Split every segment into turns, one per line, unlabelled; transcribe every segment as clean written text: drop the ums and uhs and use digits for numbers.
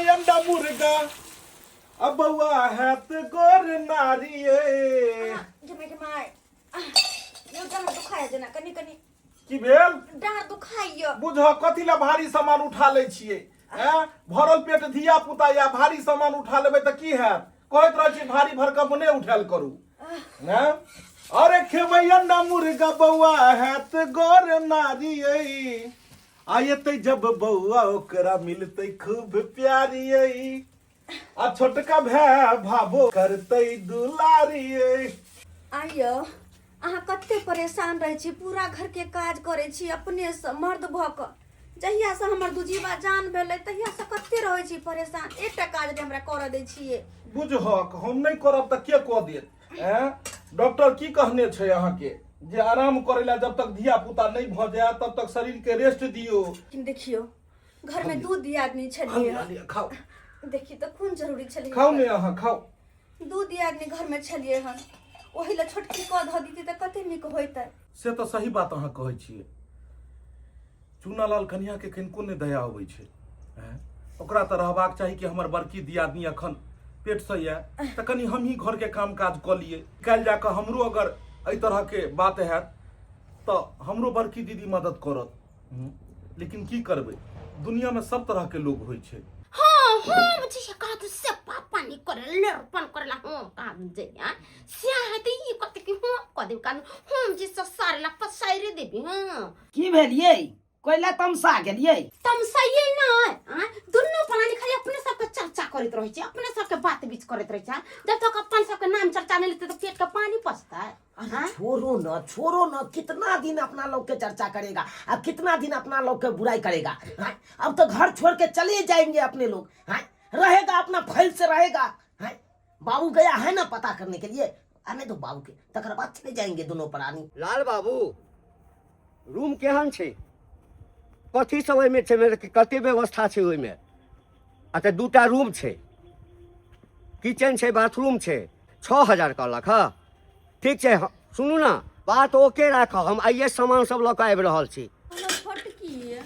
अंडा मुर्गा आ बौआ हैत गोर नारी ये।
गे गे my, यौ डाँड़ दुखाय जेना कनि कनि।
की भेल?
डाँड़ दुखाइय।
बुझ कथी ला भारी सामान उठा लै छियै? हैं, भरल पेट धिया पुता या भारी सामान उठा लेबै तऽ की हैत? कहैत रहै छी भारी भरकम नहि उठायल करू। हैं, अरे खेबै अंडा मुर्गा बौआ हैत गोर नारी ये। आ एतै जब बौआ ओकरा मिलतै खूब प्यारी ये। आ छोटका भाय भाबो करतै दुलारी ये।
आइयो अहाँ कते परेशान रहै छी, पूरा घर के काज करै छी अपने से मर्द भऽ कऽ। जहिया से हमर दुजीवा जान भेलै तहिया से कते रहै छी परेशान, एकटा काज नहि हमरा करऽ दै छियै।
बुझहक हम नहि करब तऽ के कऽ देत? ऐं, डॉक्टर की कहने छै अहाँके जे आराम करै ला जब तक धिया पुता नहि भऽ जाय तब तक शरीर के रेस्ट दियौ।
लेकिन देखियौ घर में दू दियादनी छलियै।
लिअ, लिअ, खाउ।
देखी तऽ कोन जरूरी छलै?
खाउ ने अहाँ, खाउ।
दू दियादनी घर में छलियै हन, ओहि लए छोटकी कऽ धऽ दीती तऽ कते नीक होइतै।
से तऽ सही बात अहाँ कहै छियै। चूनालाल कनिया के कनिको नहि दया अबै छै। ऐं, ओकरा तऽ रहबाक चाही कि हमर बड़की दियादनी अखन पेटसँ यऽ तऽ कनि हमही घरके काम काज कऽ लियै। काल्हि जा कऽ हमरो अगर एहि तरहके बात हैत तऽ हमरो बड़की दीदी मदद करत। लेकिन की करबै, दुनियामे सब तरहके लोग होइ छै।
हाँ, हम जे छै कहा से पापा नहीं करे लड़पन करेला, हम कहा जे आ से है त ई कते कि हम क देब, कारण हम जे ससारे ला पसारे देबी। हां,
की भेलियै? कोइला तमसा गेलियै?
तमसाइए न आ दुनू प्राणी खाली अपने सबके चर्चा करैत रहै छै, अपने सबके बात बीच करैत रहै छै। जब तक अपन सबके नाम चर्चा नहीं लेते तो पेट के पानी पचता है।
अरे छोड़ो न, छोड़ो न, कितना दिन अपना लोग के चर्चा करेगा, अब कितना दिन अपना लोग के बुराई करेगा? हाँ? अब तो घर छोड़ के चले जाएंगे अपने लोग। हाँ? रहेगा अपना फैल से रहेगा। हाँ? बाबू गया है ना पता करने के लिए, आने दो बाबू के, तकर बाद चले जाएंगे दोनों प्राणी।
लाल बाबू, रूम केहन छै? कथी सब ओहिमे छै? मेरे कते व्यवस्था छै ओहिमे? अच्छा, दूटा रूम छै, किचन छै, बाथरूम छै। 6000 कहलक। हँ, ठीक छै। सुनू ने, बात ओके राखऽ, हम आइए सामान सब लऽ कऽ आबि रहल छी।
हेलो छोटकी,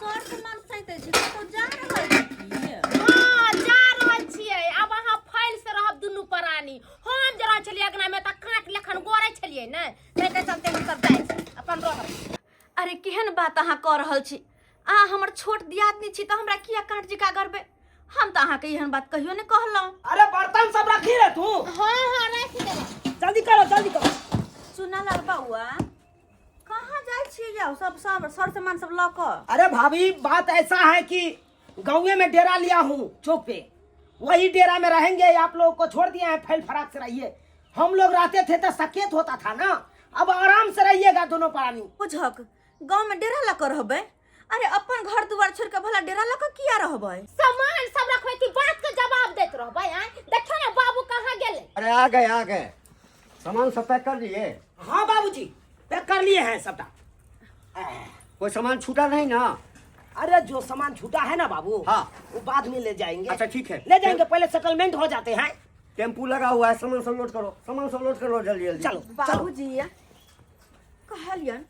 सर सामान सैतै छी, कतौ जा रहल छी की?
हाँ, जा रहल छियै। आब अहाँ फैल से रहब दुनू प्राणी। हम जे रहै छलियै अगना में तऽ काट लेखन गोरै छलियै ने, ताहिके चलते हम सब जाइ छी, अपन रहब।
अरे केहन बात अहाँ कऽ रहल छी? अहाँ हमर छोट दियादनी छी तऽ हमरा किया काट जिका करबै? हम तऽ अहाँके एहन बात कहियो नहि कहलहुँ।
अरे बर्तन सब रखी रे तू?
हाँ, राखि देबै।
जल्दी करो, जल्दी करो।
चुनालाल बउआ, कहाँ जाइ छियै यौ सब सब सर सामान सब लऽ कऽ?
अरे भाभी, बात ऐसा है कि गाँवे में डेरा लिया हूँ चौक पे, वही डेरा में रहेंगे। आप लोगों को छोड़ दिया है, फैल फराक से रहिए। हम लोग रहते थे तो सकेत होता था ना, अब आराम से रहिएगा दोनों प्राणी।
बुझक गाँव में डेरा लऽ कऽ रहबै? अरे अपन घर दुआर छोड़ कऽ भला डेरा लऽ कऽ किया रहबै?
सामान सब रखबै कि बात के जवाब दैत रहबै? आँय, देखियौ ने बाबू कहाँ गेलै।
अरे आ गए, आ गए। सामान सब पैक कर लिए?
हाँ बाबूजी, पैक कर लिए हैं सबटा।
कोई सामान छूटा नहीं ना?
अरे जो सामान छूटा है ना बाबू,
हाँ,
वो बाद में ले जाएंगे।
अच्छा ठीक है,
ले जाएंगे, पहले सेटलमेंट हो जाते हैं।
टेम्पू लगा हुआ है, सामान सब लोड करो, सामान सब लोड करो जल्दी जल्दी।
चलो।
बाबूजी, कहलियन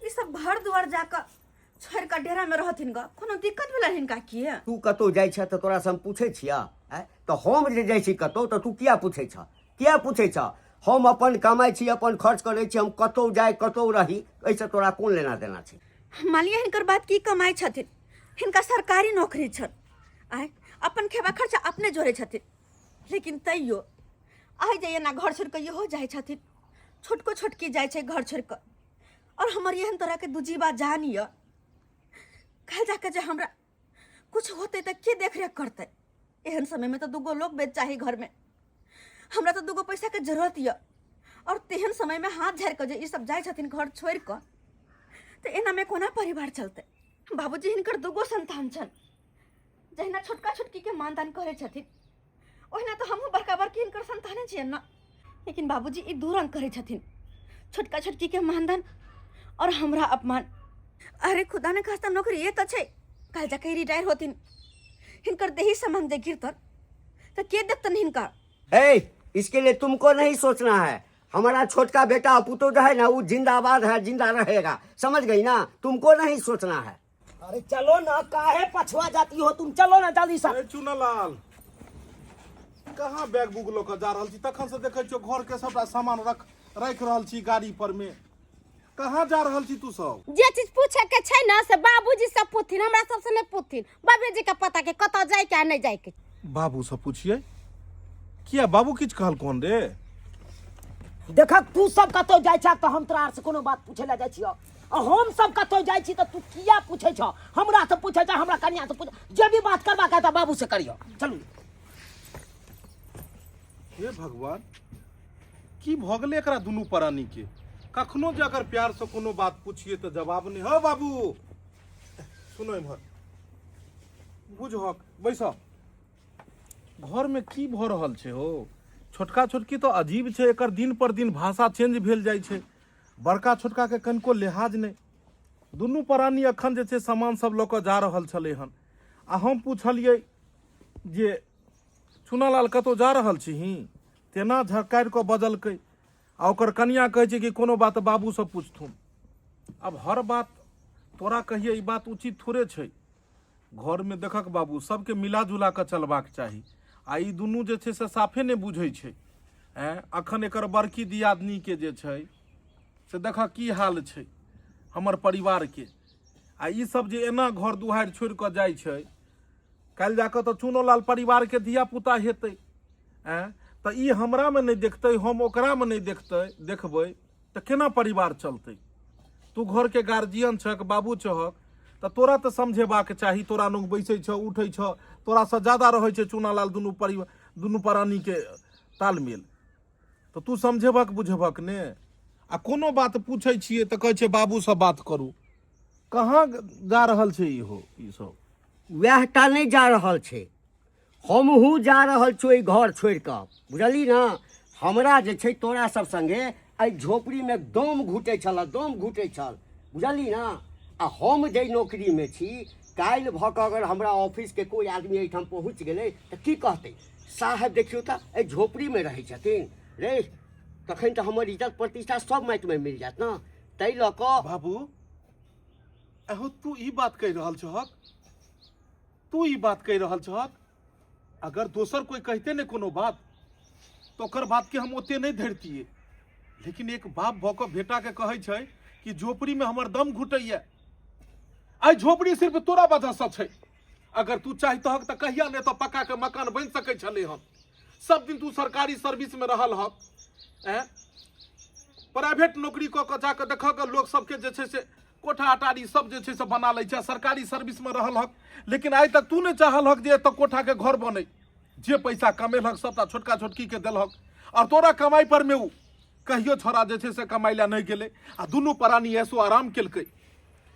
ई सब घर दुआर जाकऽ छोड़ि कऽ डेरा में रहथिन ग, कोनो दिक्कत भेलनि हिनका की?
तू कतौ जाइ छह तऽ तोरा से हम पूछै छियह? आँय, तऽ हम जे जाइ छी कतौ तऽ तू किया पूछै छह? किया पूछै छह? हम अपन कमाइ छी, अपन खर्च करै छी, हम कतौ जाइ कतौ रही, एहिसँ तोरा कोन लेना देना छै?
मानिए हिनकर बात, की कमाइ छथिन? हिनका सरकारी नौकरी छनि। आँय, अपन खेबा खर्चा अपने जोड़ै छथिन, लेकिन तैयो आइ जे एना घर छोड़ि कऽ इहो जाइ छथिन, छोटको छोटकी जाइ छै घर छोड़ि कऽ, और हमर एहन तरहके दुजीबा जान यऽ, काल्हि जाके जे हमरा कुछ होतै तऽ के देखरेख करतै? एहन समयमे तऽ दूगो लोग बेच चाही घरमे। हमरा तऽ दूगो पैसाके जरूरत यऽ, और तेहन समयमे हाथ झाड़ि कऽ जे ई सब जाइ छथिन घर छोड़ि कऽ, तऽ एनामे कोना परिवार चलतै? बाबूजी, हिनकर दूगो संतान छनि। जहिना छोटका छोटकीके मानदान करै छथिन, ओहिना तऽ हमहूँ बड़का बड़की हिनकर संताने छियनि ने। लेकिन बाबूजी, ई दू रंग करै छथिन, छोटका छोटकीके मानदान और हमरा अपमान। अरे खुदा ने खास्ता नौकरी तऽ छै, काल्हि जाके रिटायर होथिन, हिनकर देही सामान जे गिरतन तऽ के देखतन हिनका?
ए, इसके लिए तुमको नहीं सोचना है। हमारा छोटका बेटा पुतो जो है ना, वो जिंदाबाद है, जिंदा रहेगा, समझ गई ना? तुमको नहीं सोचना है।
अरे चलो ना, काहे पछुआ जाती हो तुम, चलो ना जल्दी से।
ए चुनालाल, कहाँ बैग बुग लऽ कऽ जा रहल छी? तखन से देखै छियौ घर के सबटा सामान रख राखि रहल छी गाड़ी पर में। कहाँ जा रहल छी तू सब?
जे चीज पूछे के छै ना से बाबूजी से पूछथिन, हमरा सबसे नहीं पूछथिन। बाबूजी के पता के कतऽ जाय के आ नहीं जाय के।
बाबू से पूछिए किया? बाबू किछु कहल कोन रे?
देखक तू सब कतौ जाइ छह तऽ हम तोरा आर से कोनो बात पूछे लए जाइ छियौ, आ हम सब कतौ जाइ छी तऽ तू किया पूछै छह? हमरा से पूछै छह, हमरा कनिया से पूछ, जे भी बात करबाक है तऽ बाबू से करियौ। चलू।
हे भगवान, की भऽ गेलै एकरा दुनू प्राणी के? कखनो जे अगर प्यार से कोनो बात पूछिए तऽ जवाब नहि। हो बाबू, सुनो इम्हर, बुझहक, बैस। घरमे की भऽ रहल छै हो? छोटका छोटकी तऽ अजीब छै, एकर दिन पर दिन भाषा चेंज भेल जाइ छै। बड़का छोटकाके कनिको लिहाज नहि। दुनू प्राणी एखन जे छै सामान सब लऽ कऽ जा रहल छलै हन, आ हम पुछलियै जे चुनालाल कतहु जा रहल छीही? तेना झकारि कऽ बजलकै, आ ओकर कनिया कहै छै कि कोनो बात बाबूसँ पुछथुन। आब हर बात तोरा कहिए, ई बात उचित थोड़े छै। घरमे देखक बाबू, सबके मिला जुला कऽ चलबाक चाही, आ ई दुनू जे छै से साफे नहि बुझै छै। आँय, अखन एकर बड़की दियादनीके जे छै से देखऽ की हाल छै हमर परिवारके, आ ई सब जे एना घर दुआरि छोड़ि कऽ जाइ छै, काल्हि जा कऽ तऽ चुनोलाल परिवारके धियापुता हेतै। आँय, तऽ ई हमरामे नहि देखतै, हम ओकरामे नहि देखतै देखबै तऽ केना परिवार चलतै? तू घरके गार्जियन छक, बाबू छहक, तऽ तोरा तऽ समझेबाक चाही। तोरा लग बैसै छह, उठै छह, तोरासँ ज्यादा रहै छै चुनालाल दुनू परिवार दुनू प्राणीके तालमेल, तऽ तू समझेबक बुझेबक ने? आ कोनो बात पूछै छियै तऽ कहै छै बाबूसँ बात करू। कहाँ जा रहल छै इहो ई सब?
वएह टा नहि जा रहल छै, हमहूँ जा रहल छी ओहि घर छोड़ि कऽ, बुझलही ने? हमरा जे छै तोरा सब संगे एहि झोपड़ीमे दम घुटै छल, दम घुटै छल, बुझलही ने? आ हम जाहि नौकरीमे छी, काल्हि भऽ कऽ अगर हमरा ऑफिसके कोइ आदमी एहिठाम पहुँच गेलै तऽ की कहतै? साहेब देखियौ तऽ एहि झोपड़ीमे रहै छथिन रे। तखन तऽ हमर इज्जत प्रतिष्ठा सब माटिमे मिल जायत ने। ताहि लऽ कऽ
बाबू, अहो तू ई बात कहि रहल छहक? तू ई बात कहि रहल छहक? अगर दोसर कोई कहते ने कोनो बात तो ओकर बात के हम ओते नहीं धरतिए, लेकिन एक बाप भऽ कऽ बेटा के कहै छै कि झोपड़ी में हमर दम घुटैया। आइ झोपड़ी सिर्फ तोरा वजह से छै। अगर तू चाहितहक तऽ कहिया ने तऽ पक्का के मकान बनि सकै छलै हन। सब दिन तू सरकारी सर्विस में रहल हक, ऐं प्राइवेट नौकरी कऽ कऽ जाकऽ देखक लोक सबके जे छै से कोठा अटारी सब जे छै से बना लै छै। सरकारी सर्विसमे रहल हक, लेकिन आइ तक तू नहि चाहल हक जे एतऽ कोठाके घर बनै। जे पैसा कमेलहक सबटा छोटका छोटकीके देलहक, आओर तोरा कमाइ पर मे ओ कहियो छोड़ा जे छै से कमाइ लए नहि गेलै, आ दुनू प्राणी ऐसो आराम केलकै,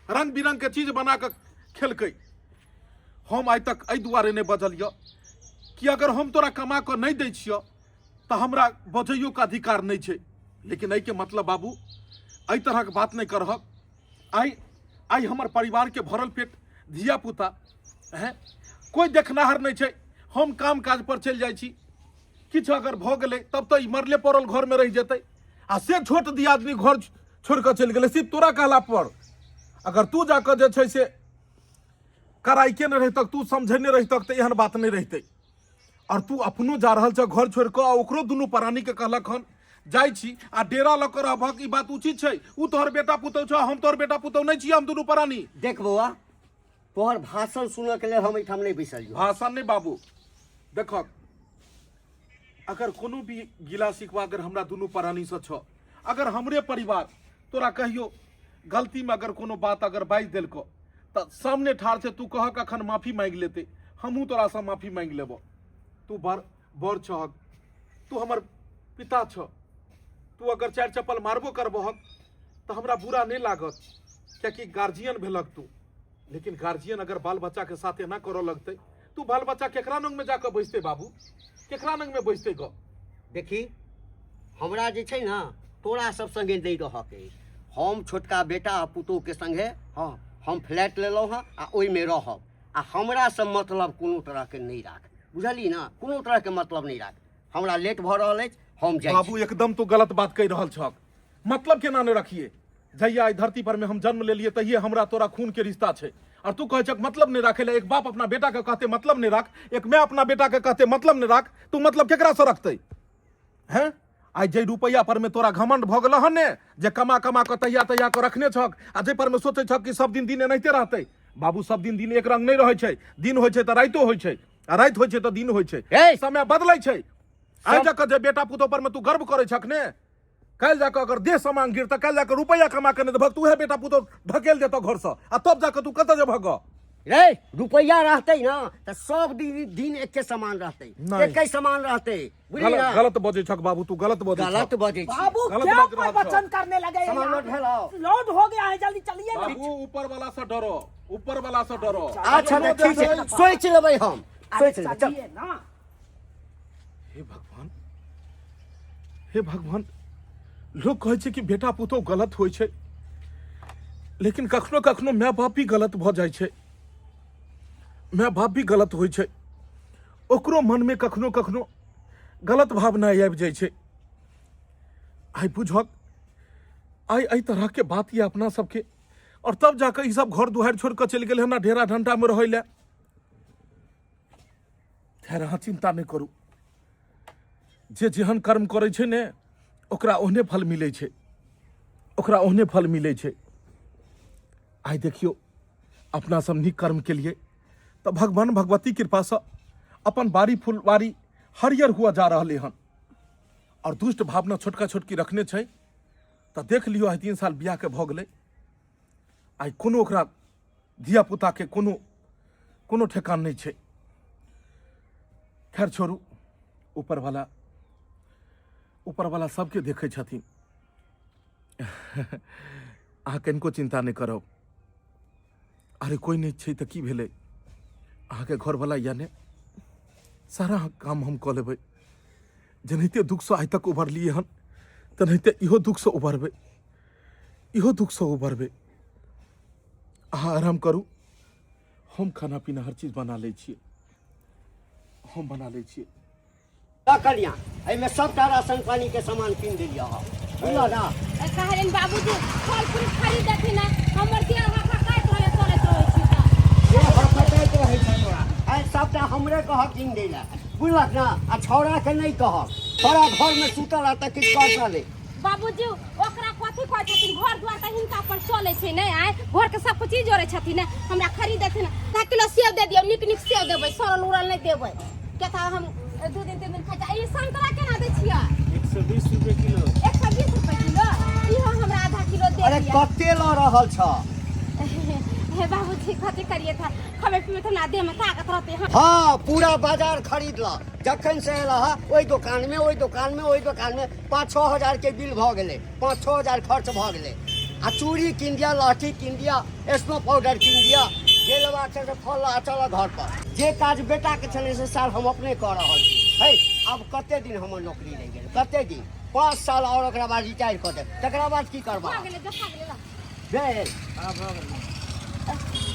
रंग बिरंग के चीज बना कऽ खेलकै। हम आइ तक एहि दुआरे नहि बजलियऽ कि अगर हम तोरा कमा कऽ नहि दै छियऽ तऽ हमरा बजैयोके अधिकार नहि छै, लेकिन एहिके मतलब बाबू एहि तरहक बात नहि करहक। आइ आइ हमर परिवारके भरल पेट धिया पुता हैं, कोइ देखनाहर नहि छै। हम काम काज पर चलि जाइ छी, किछु अगर भऽ गेलै तब तऽ ई मरले पड़ल घरमे रहि जेतै, आ से छोट दियादनी घर छोड़ि कऽ चलि गेलै सिर्फ तोरा कहला पर। अगर तू जाकऽ जे छै से कड़ाइ केने रहितक, तू समझेने रहितक तऽ एहन बात नहि रहितै। और तू अपनो जा रहल छह घर छोड़ि कऽ, आ ओकरो दुनू प्राणीके कहलक हन जाइ छी आ डेरा लऽ कऽ रहबहक, ई बात उचित छै? ओ तोहर बेटा पुतहु छह, हम तोहर बेटा पुतहु नहि छियै, हम दुनू प्राणी।
देख बौआ, तोहर भाषण सुनऽके लेल हम एहिठाम नहि बैसल छी।
भाषण नहि बाबू, देखक अगर कोनो भी गिला शिकवा अगर हमरा दुनू प्राणीसँ छह, अगर हमरे परिवार तोरा कहियो गलतीमे अगर कोनो बात अगर बाजि देलकौ तऽ सामने ठाढ़ छै, तू कहक अखन माफी मांगि लेतै, हमहूँ तोरासँ माफी मांगि लेबौ। तू बड़ बड़ छहक, तू हमर पिता छह, तू अगर चारि चप्पल मारबो करबहक तऽ हमरा बुरा नहि लागत, कियाकि गार्जियन भेलक तू। लेकिन गार्जियन अगर बाल बच्चाके साथ एना करऽ लगतै, तू बाल बच्चा केकरा नंगमे जाकऽ बैसतै बाबू? केकरा नंगमे बैसतै गऽ?
देखी, हमरा जे छै ने तोरा सब संगे नहि रहऽके अछि। हम छोटका बेटा आ पुतोहके संगे, हँ, हम फ्लैट लेलहुँ हँ आ ओहिमे रहब, आ हमरासँ मतलब कोनो तरहके नहि राख, बुझलिही ने? कोनो तरहके मतलब नहि राख। हमरा लेट भऽ रहल अछि, हम जाइ
बाबू
छी।
एकदम तू गलत बात कहि रहल छक। मतलब केना नहि रखिए? जहिया एहि धरती पर में हम जन्म लेलिए तहिये हमरा तोरा खून के रिश्ता छै। और तू कहै छक मतलब नहि राखै लए। एक बाप अपना बेटा के कहते मतलब नहि राख, एक माय अपना बेटा के कहते मतलब नहि राख, तू मतलब केकरा से रखतै? हैं, आइ जे रुपैआ पर में तोरा घमंड भऽ गेल हन ने, जे कमा कमा कऽ तहिया तहिया कऽ रखने छक, आ जाहि पर में सोचै छक कि सब दिन दिन एनाहिते रहतै। बाबू, सब दिन दिन एक रंग नहि रहै छै। दिन होइ छै तऽ रातिो होइ छै, आ राति होइ छै तऽ दिन होइ छै।
ए!
समय बदलै छै। आइ जाकऽ जे बेटा पुतोह पर में तू गर्व करै छक ने, काल्हि जाकऽ अगर देह सामान गिर तऽ काल्हि जाकऽ रुपैआ कमा कऽ नहि देबहक तऽ उएह बेटा पुतोह ढकेल देतौ घरसँ, आ तब जाकऽ तू कतऽ जेबहक गऽ?
रे, रुपैआ रहतै ने तऽ सब दिन दिन एके समान रहतै।
नहि।
एके समान रहतै, बुझली
गलत
ना?
गलत बजै छक बाबू, तू गलत बजै
गलत
छक।
बजै छी।
बाबू,
गलत
क्या
बात रहल
प्रवचन
छौ।
करने लगे हैं
सामान
यहाँ
लोड
पे?
भेलौ।
लोड हो गया है, जल्दी चलिए ना।
बाबू, ऊपर वाला से डरो, ऊपर वाला से डरो।
अच्छा तऽ ठीक छै, सोचि लेबै हम।
अरे
सोचि लेबै, चल।
चलिए ना।
हे भगवान, हे भगवान! लोग कहै छै कि बेटा पुतोह गलत होइ छै, लेकिन कखनो कखनो माय बाप भी गलत भऽ जाइ छै। माय बाप भी गलत होइ छै, ओकरो मनमे कखनो कखनो गलत भावना आबि जाइ छै। आइ बुझक, आइ एहि तरहके बात यऽ अपना सबके, और तब जाकऽ ई सब घर दुआरि छोड़ि कऽ चलि गेल हन ढेरा ढंटामे रहै लए। खैर, अहाँ चिन्ता नहि करू। जे जेहन कर्म करै छै ने, ओकरा ओहने फल मिलै छै, ओकरा ओहने फल मिलै छै। आइ देखियौ, अपना सब नीक कर्म केलिए तऽ भगवान भगवती कृपासँ अपन बाड़ी फुलबाड़ी हरियर हुआ जा रहलै हन, आओर दुष्ट भावना छोटका छोटकी रखने छै तऽ देख लियौ, आइ 3 साल बियाहके भऽ गेलै, आइ कोनो ओकरा धियापुताके कोनो कोनो ठेकान नहि छै। खैर छोड़ू, ऊपरवाला ऊपरवाला सबके देखै छथिन। अहाँ कनिको चिन्ता नहि करब। अरे, कोइ नहि छै तऽ की भेलै? अहाँके घरवला यऽ ने, सारा काम हम कऽ लेबै। जेनाहिते दुःखसँ आइ तक उबरलियै हन, तेनाहिते इहो दुःखसँ उबरबै, इहो दुःखसँ उबरबै। अहाँ आराम करू, हम खाना पीना हर चीज बना लै छियै, हम बना लै छियै।
लऽ कनिया, एहिमे सबटा राशन पानी के सामान कीन देलियै हँ, बुझलह ना?
कहलियनि बाबूजी, फल फ्रूट खरीद देथिन ने, हमर देह हकहकाइत रहै, चलैत रहै छी तऽ।
से हकहकाइत रहै छै तोरा? आइ सबटा हमरे कहऽ कीन दै लए, बुझलक ना? आ छौड़ाके नहि कहब, छौड़ा घरमे सुतल आ तऽ किछु करतऽ नहि।
बाबूजी, ओकरा कथी कहै छथिन? घर दुआर तऽ हिनका पर चलै छै ने, आँय? घरके सब कुछ ई जोड़ै छथिन ने। हमरा खरीद देथिन, आधा किलो सेब दे दियौ। नीक नीक सेब देबै, सड़ल उड़ल नहि देबै, किया तऽ हम 2 दिन 3 दिन खाइ छी। ई संतरा केना दै छियै?
120 रुपए किलो।
120 रुपए किलो? इहो हमरा आधा किलो दे
अरे,
दिअ।
कते लऽ रहल छह?
हे बाबूजी, कथी करिए था, खबे पीबे तऽ ना देह में ताकत रहते। हम
हाँ, पूरा बाजार खरीद लऽ। जखन से एलह हँ, ओहि दोकानमे, ओहि दोकानमे, ओहि दोकानमे 5-6 हजार के बिल भऽ गेलै, 5-6 हजार खर्च भऽ गेलै। आ चूड़ी कीन दिअ, लहठी कीन दिअ, स्नो पाउडर कीन दिअ, जे लेबाक छै से फल लऽ आ चलऽ घर पर। जे काज बेटाके छलै से साल हम अपने कऽ रहल छी। है, आब कते दिन हमर नौकरी रहि गेल? कते दिन? 5 साल आओर, ओकरा बाद रिटायर कऽ देब, तकरा बाद की करबा?
भऽ गेलै, देखा गेलै, ला।
भेल।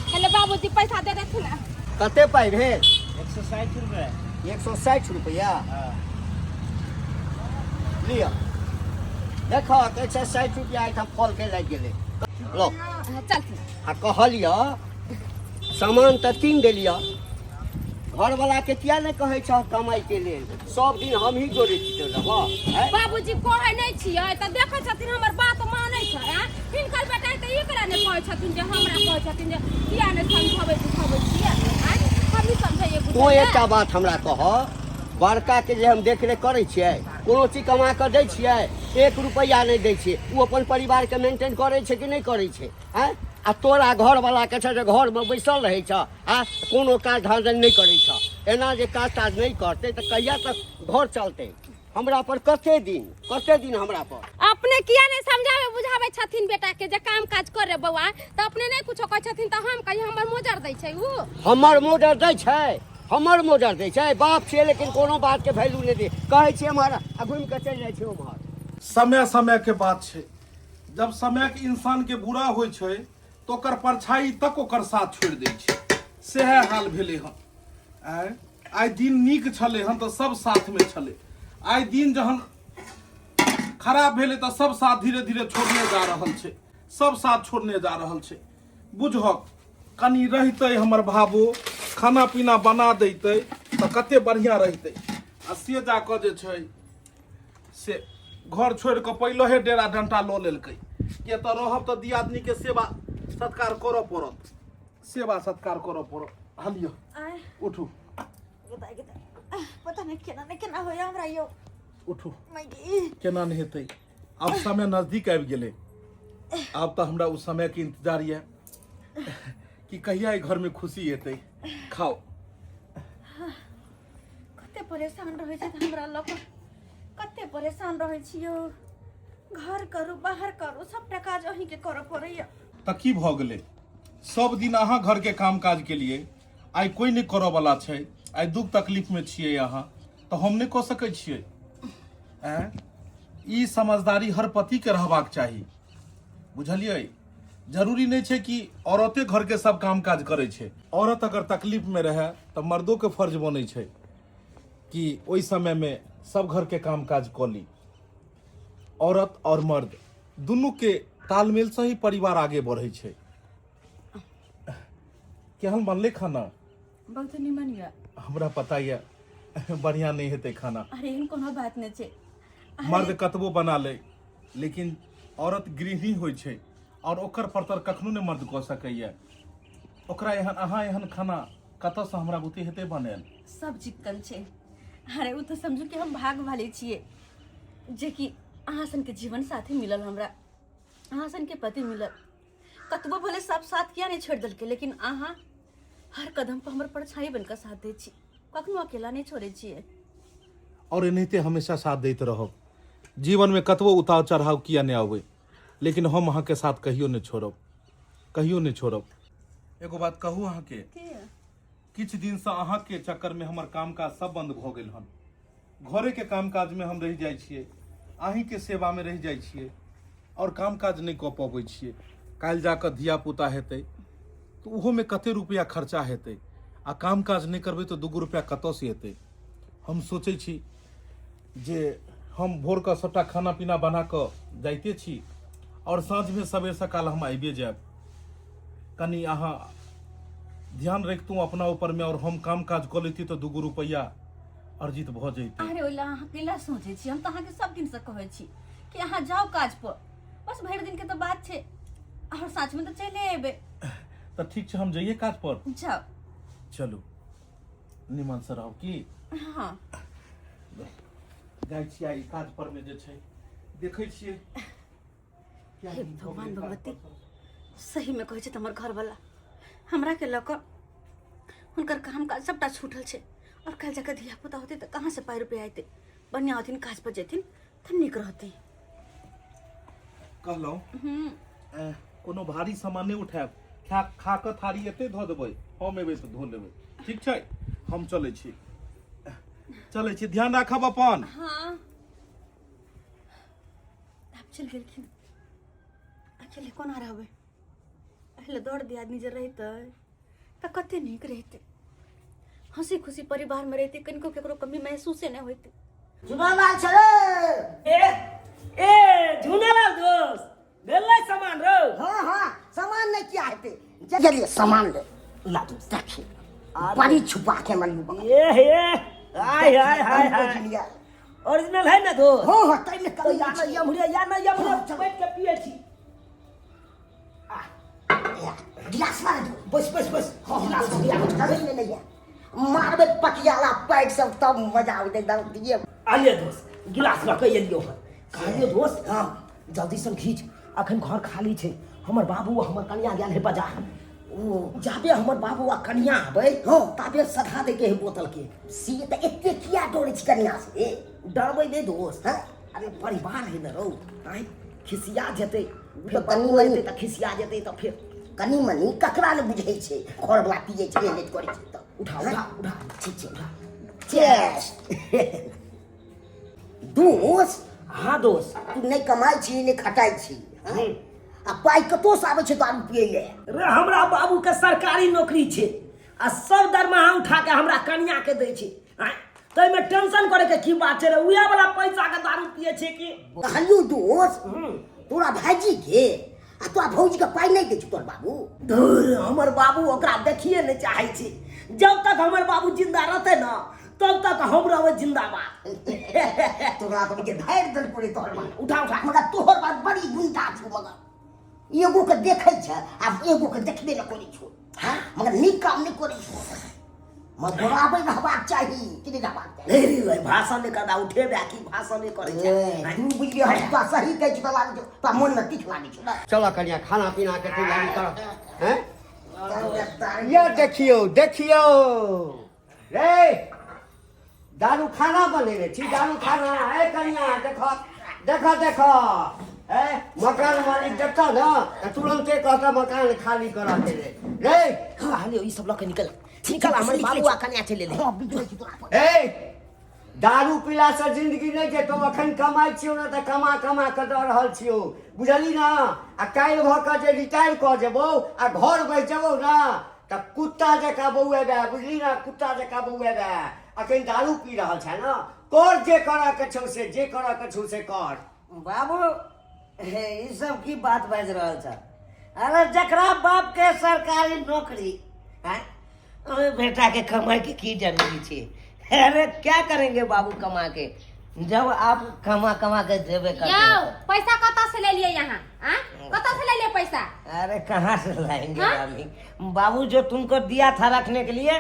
हेलो बाबूजी, पैसा दे देथिन ने।
कते पाइ भेल?
160 रुपए।
160 रुपैआ।
हाँ।
लिअ, देखऽ, 160 रुपैआ एहिठाम फलके लागि गेलै। लो।
चलथिन।
आ कहलिअ, सामान तऽ कीन देलिअ, घरवला के किया नहि कहै छह कमाइके लेल? सब दिन हमही जोड़ै छी रहबह, आँय?
बाबूजी, कहै नहि छियै तऽ देखै छथिन, हमर बात मानै छै, आँय? हिनकर बेटा तऽ एकरा नहि कहै छथिन जे हमरा कहै छथिन जे किया नहि समझबै बुझबै छियै, आँय? हमही समझैयै
तू
बुझैयै।
एकटा बात हमरा कह, बड़काके जे हम देखरेख करै छियै, कोनो चीज कमा कऽ दै छियै? एक रुपैआ नहि दै छियै। ओ अपन परिवारके मेंटेन करै छै कि नहि करै छै, आँय? आ तोरा घरवलाके छै जे घरमे बैसल रहै छ आ कोनो काज धाज नहि करै छ। एना जे काज ताज नहि करतै तऽ कहिया तक घर चलतै? हमरा पर कते दिन, कते दिन हमरा पर?
अपने किया नहि समझाबै बुझाबै छथिन बेटा के जे काम काज कर रे बौआ? तऽ अपने नहि कुछो कहै छथिन तऽ हम कही? हमर मोजर दै छै उ?
हमर मोजर दै छै, हमर मोजर दै छै। बाप छियै, लेकिन कोनो बात के वैल्यू नहि दै। कहै छियै एम्हर आ घुमि कऽ चलि जाइ छै ओम्हर।
समय समय के बात छै। जब समय के इंसान के बुरा होइ छै तऽ ओकर परछाई तक ओकर साथ छोड़ि दै छै। सएह हाल भेलै हन। आँय, आइ दिन नीक छलै हन तऽ सब साथमे छलै, आइ दिन जहन खराब भेलै तऽ सब साथ धीरे धीरे छोड़ने जा रहल छै, सब साथ छोड़ने जा रहल छै। बुझहक। कनि रहितै हमर भाबो, खाना पीना बना दैतै तऽ कते बढ़िआँ रहितै। आ से जा कऽ जे छै से घर छोड़ि कऽ पहिलहे डेरा डंटा लऽ लेलकै कि एतऽ रहब तऽ दियादनीके सेवा सत्कार करऽ पड़त, सेवा सत्कार करऽ पड़त। हलियौ,
आय
उठू।
गदाइ गदाइ, पता नहि केना नहि केना होइया हमरा यौ।
उठू।
माय।
केना नहि हेतै, आब समय नजदीक आबि गेलै। आब तऽ हमरा ओ समयके इंतजार यऽ कि कहिया एहि घरमे खुशी एतै। खाओ।
कते परेशान रहै छै हमरा लऽ कऽ, कते परेशान रहै छी यौ। घर करू, बाहर करू, सबटा काज अहीँके करऽ पड़ैया।
तऽ की भऽ गेलै? सब दिन अहाँ घरके काम काज केलियै, आइ कोइ नहि करऽ वाला छै। आइ दुख तकलीफमे छियै अहाँ, तऽ हम नहि कऽ सकै छियै? आँय, ई समझदारी हर पतिके रहबाक चाही, बुझलियै? जरूरी नहि छै कि औरते घरके सब काम काज करै छै। औरत अगर तकलीफमे रहए तऽ मर्दोके फर्ज बनै छै कि ओहि समयमे सब घरके काम काज कऽ ली। औरत आओर मर्द दुनूके तालमेलसँ ही परिवार आगे बढ़ै छै। केहन बनलै खाना?
बहुत निमन यऽ।
हमरा पता यऽ बढ़िआँ नहि हेतै खाना।
अरे एहन कोनो बात नहि छै।
मर्द कतबो बना ले, लेकिन औरत गृहिणी होइ छै आओर ओकर परतर कखनो नहि मर्द कऽ सकैए। ओकरा एहन अहाँ एहन खाना कतऽसँ हमरा बुते हेतै बनायल?
सब चिक्कन छै। अरे ओ तऽ समझू कि हम भाग वाली छियै जेकि अहाँ सनके जीवन साथी मिलल हमरा, अहाँ सनके पति मिलल। कतबो भले सब साथ किया नहि छोड़ि देलकै, लेकिन अहाँ हर कदम पर हमर परछाई बनकऽ साथ दै छी, कखनो अकेला नहि छोड़ै छियै।
और एनाहिते हमेशा साथ दैत रहब। जीवनमे कतबो उतार चढ़ाव किया नहि आबै, लेकिन हम अहाँके साथ कहियो नहि छोड़ब, कहियो नहि छोड़ब। एगो बात कहू अहाँके? किछु दिनसँ अहाँके चक्करमे हमर काम काज सब बंद भऽ गेल हन। घरेके काम काजमे हम रहि जाइ छियै, अहीँके सेवामे रहि जाइ छियै आओर काम काज नहि कऽ पबै छियै। काल्हि जा कऽ धियापुता हेतै तऽ ओहोमे कते रुपैआ खर्चा हेतै, आ काम काज नहि करबै तऽ दूगो रुपैआ कतऽसँ एतै? हम सोचै छी जे हम भोरके सभटा खाना पीना बना कऽ जाइते छी आओर साँझमे सबेर सकाल हम आबिए जायब। कनि अहाँ ध्यान रखतहुँ अपना ऊपरमे आओर हम काम काज कऽ लैती तऽ दूगो रुपैआ अर्जित भऽ जैतै।
अरे ओहि लए अहाँ कैला सोचै छी? हम तऽ अहाँके सब दिनसँ कहै छी कि अहाँ जाउ काज पर, बस भरि दिनके तऽ बात छै, आओर साँझमे तऽ चलि अयबै।
तऽ ठीक छै, हम जइए काज पर।
जाउ।
चलू, निमन से रहब की?
हाँ।
जाइ छियै आइ काज पर मे, जे छै देखै छियै।
हे भगवान भगवती, सहीमे कहै छै हमर घरवला हमरा के लऽ कऽ हुनकर काम काज सबटा छूटल छै, आओर काल्हि जाकऽ धियापुता होतै तऽ कहाँसँ पाइ रुपैआ अयतै? बढ़िआँ होथिन, काज पर जेथिन तऽ नीक रहतै।
कहलहुँ, कोनो भारी सामान नहि उठायब। खा खा कऽ थारी एते धऽ देबै, हम एबै तऽ धो लेबै। ठीक छै, हम चलै छी, चलै छी। ध्यान राखब अपन।
हाँ, आब चलि गेलखिन, अकेले कोना रहबै? पहिले दौड़ दियादनी जे रहितै तऽ कते नीक रहितै, हंसी खुशी परिवारमे रहितै, कनिको ककरो कमी महसूसे नहि होइतै।
झुनालाल छै रे।
ए ए झुनालाल दोस्त, भेलै सामान रौ?
हाँ हाँ, सामान नहीं किया हेतै, जल्दी सामान ले
ला दोस्त।
देखी बड़ी छुपा के मलू।
ए हे, हाय हाय हाय हाय, ओरिजिनल है ना दोस्त?
हाँ हाँ, तै में
तो
कमी
या ना यमुरे, या ना यमुरे, बैठ के पिए छी।
गिलास मार दो।
बस बस बस।
हाँ, गिलास गिलास कभी नहीं है। मारबे पटियाला पैक सब तब मजा आबे एकदम दिए।
आलिए दोस्त, गिलास लऽ के एलियो हन। कहलियो दोस्त,
हाँ।
जल्दी से घीच, अखन घर खाली छै, हमर बाबू आ हमर कनिया गेल है बाजार।
ओ
जाबे हमर बाबू आ कनिया आबै,
हाँ।
ताबे सधा दे के है बोतल के।
से तऽ एते किया डरै छी कनिया से?
डरबै नहि दोस्त।
हाँ?
अरे परिवार है ने रौ, आँय खिसिया जेतै फेर,
तऽ कनि
बाबू
मनि
एतै तऽ खिसिया जेतै तऽ फेर।
कनि मनि ककरा ने बुझै छै, घरवला पियै छै, लेट करै छै तऽ।
उठा उठा उठा।
ठीक छै, उठा। चेस दोस्त।
हाँ दोस्त।
तू नहि कमाइ छी, नहि खटाइ छी, हाँ? आ पाइ कतौसँ आबै छै दारू पियै लए?
रे हमरा बाबू के सरकारी नौकरी छै आ सब दरमाहा उठा के हमरा कनिया के दै छै, आँय ताहिमे टेंशन करे के की बात छै रे? उएह वाला पैसा के दारू पिए छै की।
कहलियौ दोस्त, तोरा भाईजी के
आ तोरा भौजी के पाइ नहि दै छौ तोहर बाबू?
धुर, हमर बाबू ओकरा देखिए नहि चाहै छै। जब तक हमर बाबू जिंदा रहतै ने तब तक हम रहबै जिंदाबाद।
तोरा तऽ के धारि देलको रे तोहर बाप।
उठा उठा।
मगर तोहर बात बड़ी गुंडा छौ, मगर एगो के देखै छै आ एगो के देखबे नहि करै छौ। हाँ, मगर नीक काम नहि करै छौ, मगर बराबर रहबाक चाही कि नहि रहबाक चाही?
नहीं रे, भाषण नहि करदा, उठेबे की भाषण नहि करै छै।
ए, तू बुझलियै, हम तोरा सही कहै छी तऽ लागै छौ तोरा मोनमे किछु लागै छौ ने।
चलऽ कनिया, खाना पीना के तैयारी कर। हैं, ये देखियौ देखियौ रे, दारू खाना बनेने छी, दारू खाना। ए कनिया, देख देख देख, ए मकान मालिक देखतऽ ने तऽ तुरन्ते कहतऽ मकान खाली करऽ के लेल रे।
हाँ, लियो, ई सब लऽ के निकल निकल, हमर बाबू आ कन्या चलि एलै।
हँ, बिगड़ै छी तोरा पर।
ए, दारू पीलासँ जिंदगी नहि जेतौ। अखन कमाइ छियौ ने तऽ कमा कमा कऽ दऽ रहल छियौ, बुझली ने? आ काल्हि भऽ कऽ जे रिटायर कऽ जेबौ आ घर बैस जेबौ ने तऽ कुत्ता जकाँ बौएबे, बुझली ने? कुत्ता जकाँ बौएबे। अखन दारू पी रहल छै ने, कर जे करऽ के छौ से, जे करऽ के छौ से कर।
बाबू, हे, ई सब की बात बाजि रहल छ? अरे जकरा बाप के सरकारी नौकरी हैं, ओहि बेटा के कमाई के की जरूरी छै? अरे क्या करेंगे बाबू कमा के, जब आप कमा कमा के देबे करते
यौ
हो।
पैसा कतऽ से लेलियै यहाँ? आ कतऽ से लेलियै पैसा?
अरे कहाँ से लाएंगे?
हाँ?
मामी, बाबू जो तुमको दिया था रखने के लिए,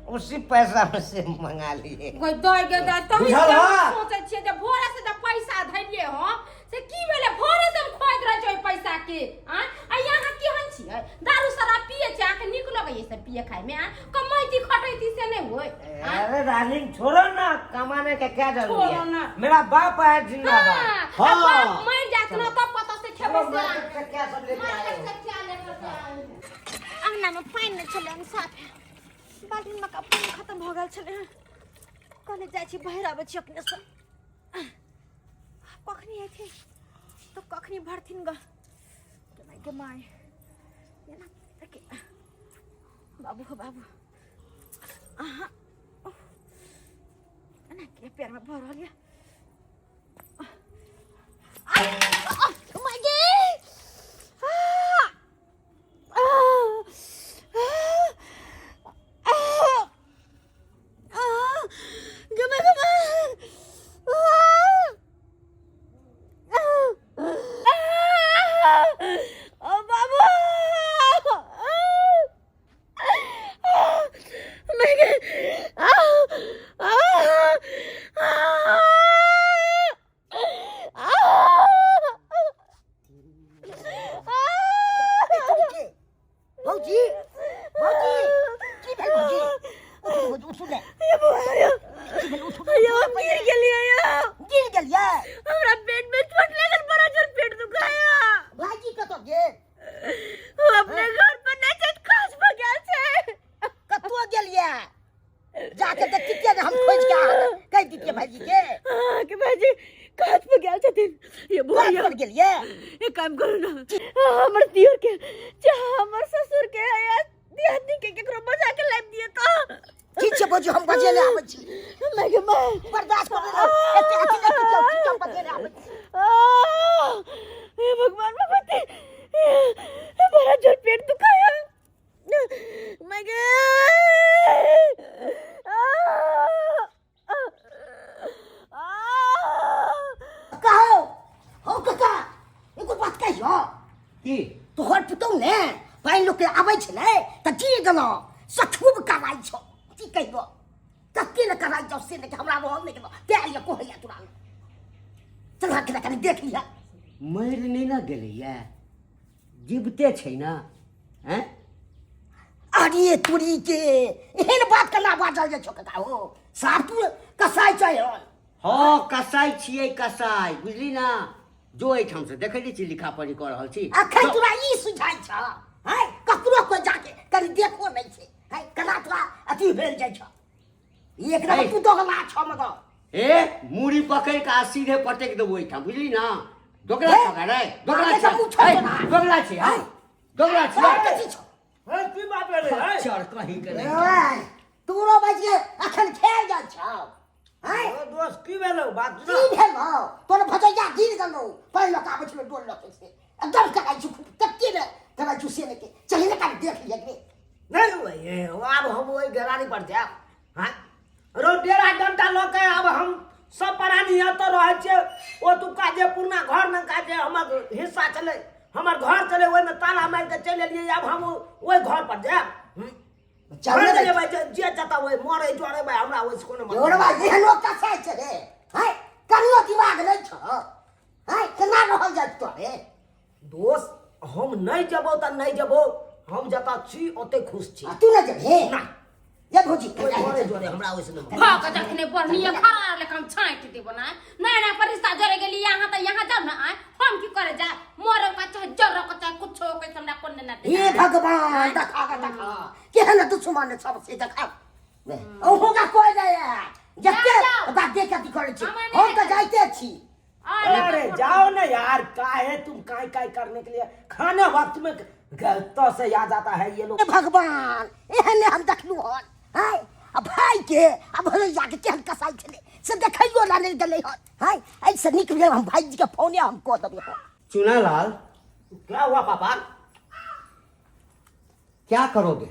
उसी पैसा में से मंगा लिए।
गई दई गई दई, तही
बुझल
से हम
हा?
सोचै छियै जे भोरे से जे पैसा धैलियै हम से की भेलै। भोरे से हम खोजि रहल छियै ओहि पैसा के। आ आ यहाँ केहन छियै? दारू शराब पियै छियै, अहाँके नीक लगैए सब पियै खायमे? आ कमैती खटैती से नहि होय? आ?
अरे डार्लिंग, छोड़ो ना, कमाने का क्या जरूरी
छोड़ो
है?
ना।
मेरा बाप है जिंदाबाद।
हाँ, आ
हाँ।
बाप मरि जात ना तब कतऽ से खेबै से?
मार्केट से क्या सब लेके आए
मार्केट
हो?
से क्या लेकर के आए हो?
अंगना में पानि नहि छलै हन साफ, बाल्टीन में का पानि खत्म भऽ गेल छलै हन। कहने जाइ छी, बहिर आबै छी अपनेसँ। कखनी अयथिन तऽ कखनी भरथिन ग के माय एना के बाबू हो बाबू। अहाँ एना के पैरमे भऽ रहल यऽ।
भौजी, भौजी, की भेल भौजी? उठू भौजी, उठू ने। की भेल? उठू।
यौ, हम गिर गेलियै यौ।
गिर गेलियै?
हमरा पेट में चोट लागल, बड़ा जोर पेट दुखाया।
भाईजी कतऽ गेल?
ओ अपने घर पर नहि छै, काज पर गेल छै।
कतऽ गेलियै? जाके देखतियै ने, हम खोजि के अहाँके कहि दितियै भाईजी के।
अहाँके भाईजी काज पर गेल छथिन ये
काज
बुढ़िया।
पर गेलियै?
एक काम करू ना, हमर दियर के चाहे हमर ससुर के या दियादनी के केकरो बजा के लाबि दिअ तऽ।
ठीक छै भौजी, हम बजेले आबै छी।
मैं के माय
बर्दाश्त करू ने, एते अथी नहि करियौ, ठीक छै, हम बजेले आबै छी।
आह, हे भगवान भगवती, बड़ा जोर पेट दुखाया मैं गे।
कहो हौ काका, एगो बात कहियो।
की?
तोहर पुतहु ने पानि लोक के आबै छलै तऽ गिर गेलौ से खूब कराइ छौ। की कहियो, तते ने कराइ छौ से ने हमरा रहल नहि गेलौ, तें लिए कहैया तोरा लग। चल हट, कनि देख लिह।
मरि नहि ने गेलैया, जीविते छै ने? हैं?
अरे तोरी के, एहन बात केना बाजल जाइ छौ काका? हो साफ तू कसाई छै हन।
हँ, कसाई छियै कसाई, बुझली ना? जो एहिठाम से, देखै नहि छी लिखा पढ़ी कऽ रहल छी।
अखन तोरा ई सुझाइ छ हैं? ककरो कोइ जाके कनि देखो नहि छै हैं, केना तोरा अथी भेल जाइ छ ई? एक नंबर तू दोगला छ मगर।
ए, मूड़ी पकड़ि कऽ आ सीधे पटकि देबो एहिठाम, बुझली ना? दोगला
हे?
छौ रे, दोगला
मारे
छै।
तऽ मुँह छौ
हे,
तोरा।
दोगला छै, हँ, दोगला छै।
सब कथी छौ?
हे, की बात भेलै हे?
चर कहीं के नहि।
ए, तोरो बज के अखन खेल जाइ छौ हैं?
ओ दोस्त, की भेलौ बात?
की भेलौ? तोर भजैया गिर गेलौ, पानि लऽ कऽ आबै छलै डोल लऽ के से। एकदम कराइ छु खूब तत्ते ने कराइ छु से ने के चली ने कान देख लियै रे।
नहीं भाई, आब हम ओहि घेरारी पर जायब। हाँ रो डेरा डंटा लऽ के आब हम सब प्राणी एतऽ रहै छियै। ओतुका जे पुरना घर में का जे हमर हिस्सा छलै, हमर घर छलै, ओहिमे ताला मारि के चलि एलियै। आब हम ओहि घर पर जायब?
चल ने।
जेबै जे जे जतऽ ओहि मरै जरै भाई, हमरा ओहिसँ कोनो मतलब
जोड़वा एहनो कसाइ छै रे हैं, कनियो दिमाग नहि छौ हैं, केना रहल जाइत तोरे?
दोस्त, हम नहि जेबौ तऽ नहि जेबौ, हम जतऽ छी ओतै खुश छी।
आ तू नहि जेबही?
नहि।
ये भौजी।
ओहि मरै जरै हमरा ओहिसँ नहि मतलब।
भऽ के जखने बढ़निए खड़ा लेखा हम छाँटि देबो ना। नया नया पर रिश्ता जरे गेली यहाँ तऽ यहाँ जाउ ना। आय हम की करे जा मरे का चाहे जरे का चाहे कुछो के हमरा कोन ना।
हे भगवान, देखा के देखा केहन दुश्मन सब से देखा अहूँ का कोई नहीं है जते
जाओ।
बात देख के अथी करै छी।
हमरा नहि
हम तऽ जाइते छी।
अरे जाओ ना यार, काहे तुम काय काय करने के लिए खाने वक्त में गलत से याद आता है ये लोग।
हे भगवान, एहन हम देखलू हन हैं आ भाई के आ भैया के केहन कसाई छलै से देखैयो ला नहि गेलै हन हैं। एहिसँ नीक भेल हम भाईजी के फोने हम कऽ देबै हन।
चुनालाल।
क्या हुआ पापा?
क्या करोगे?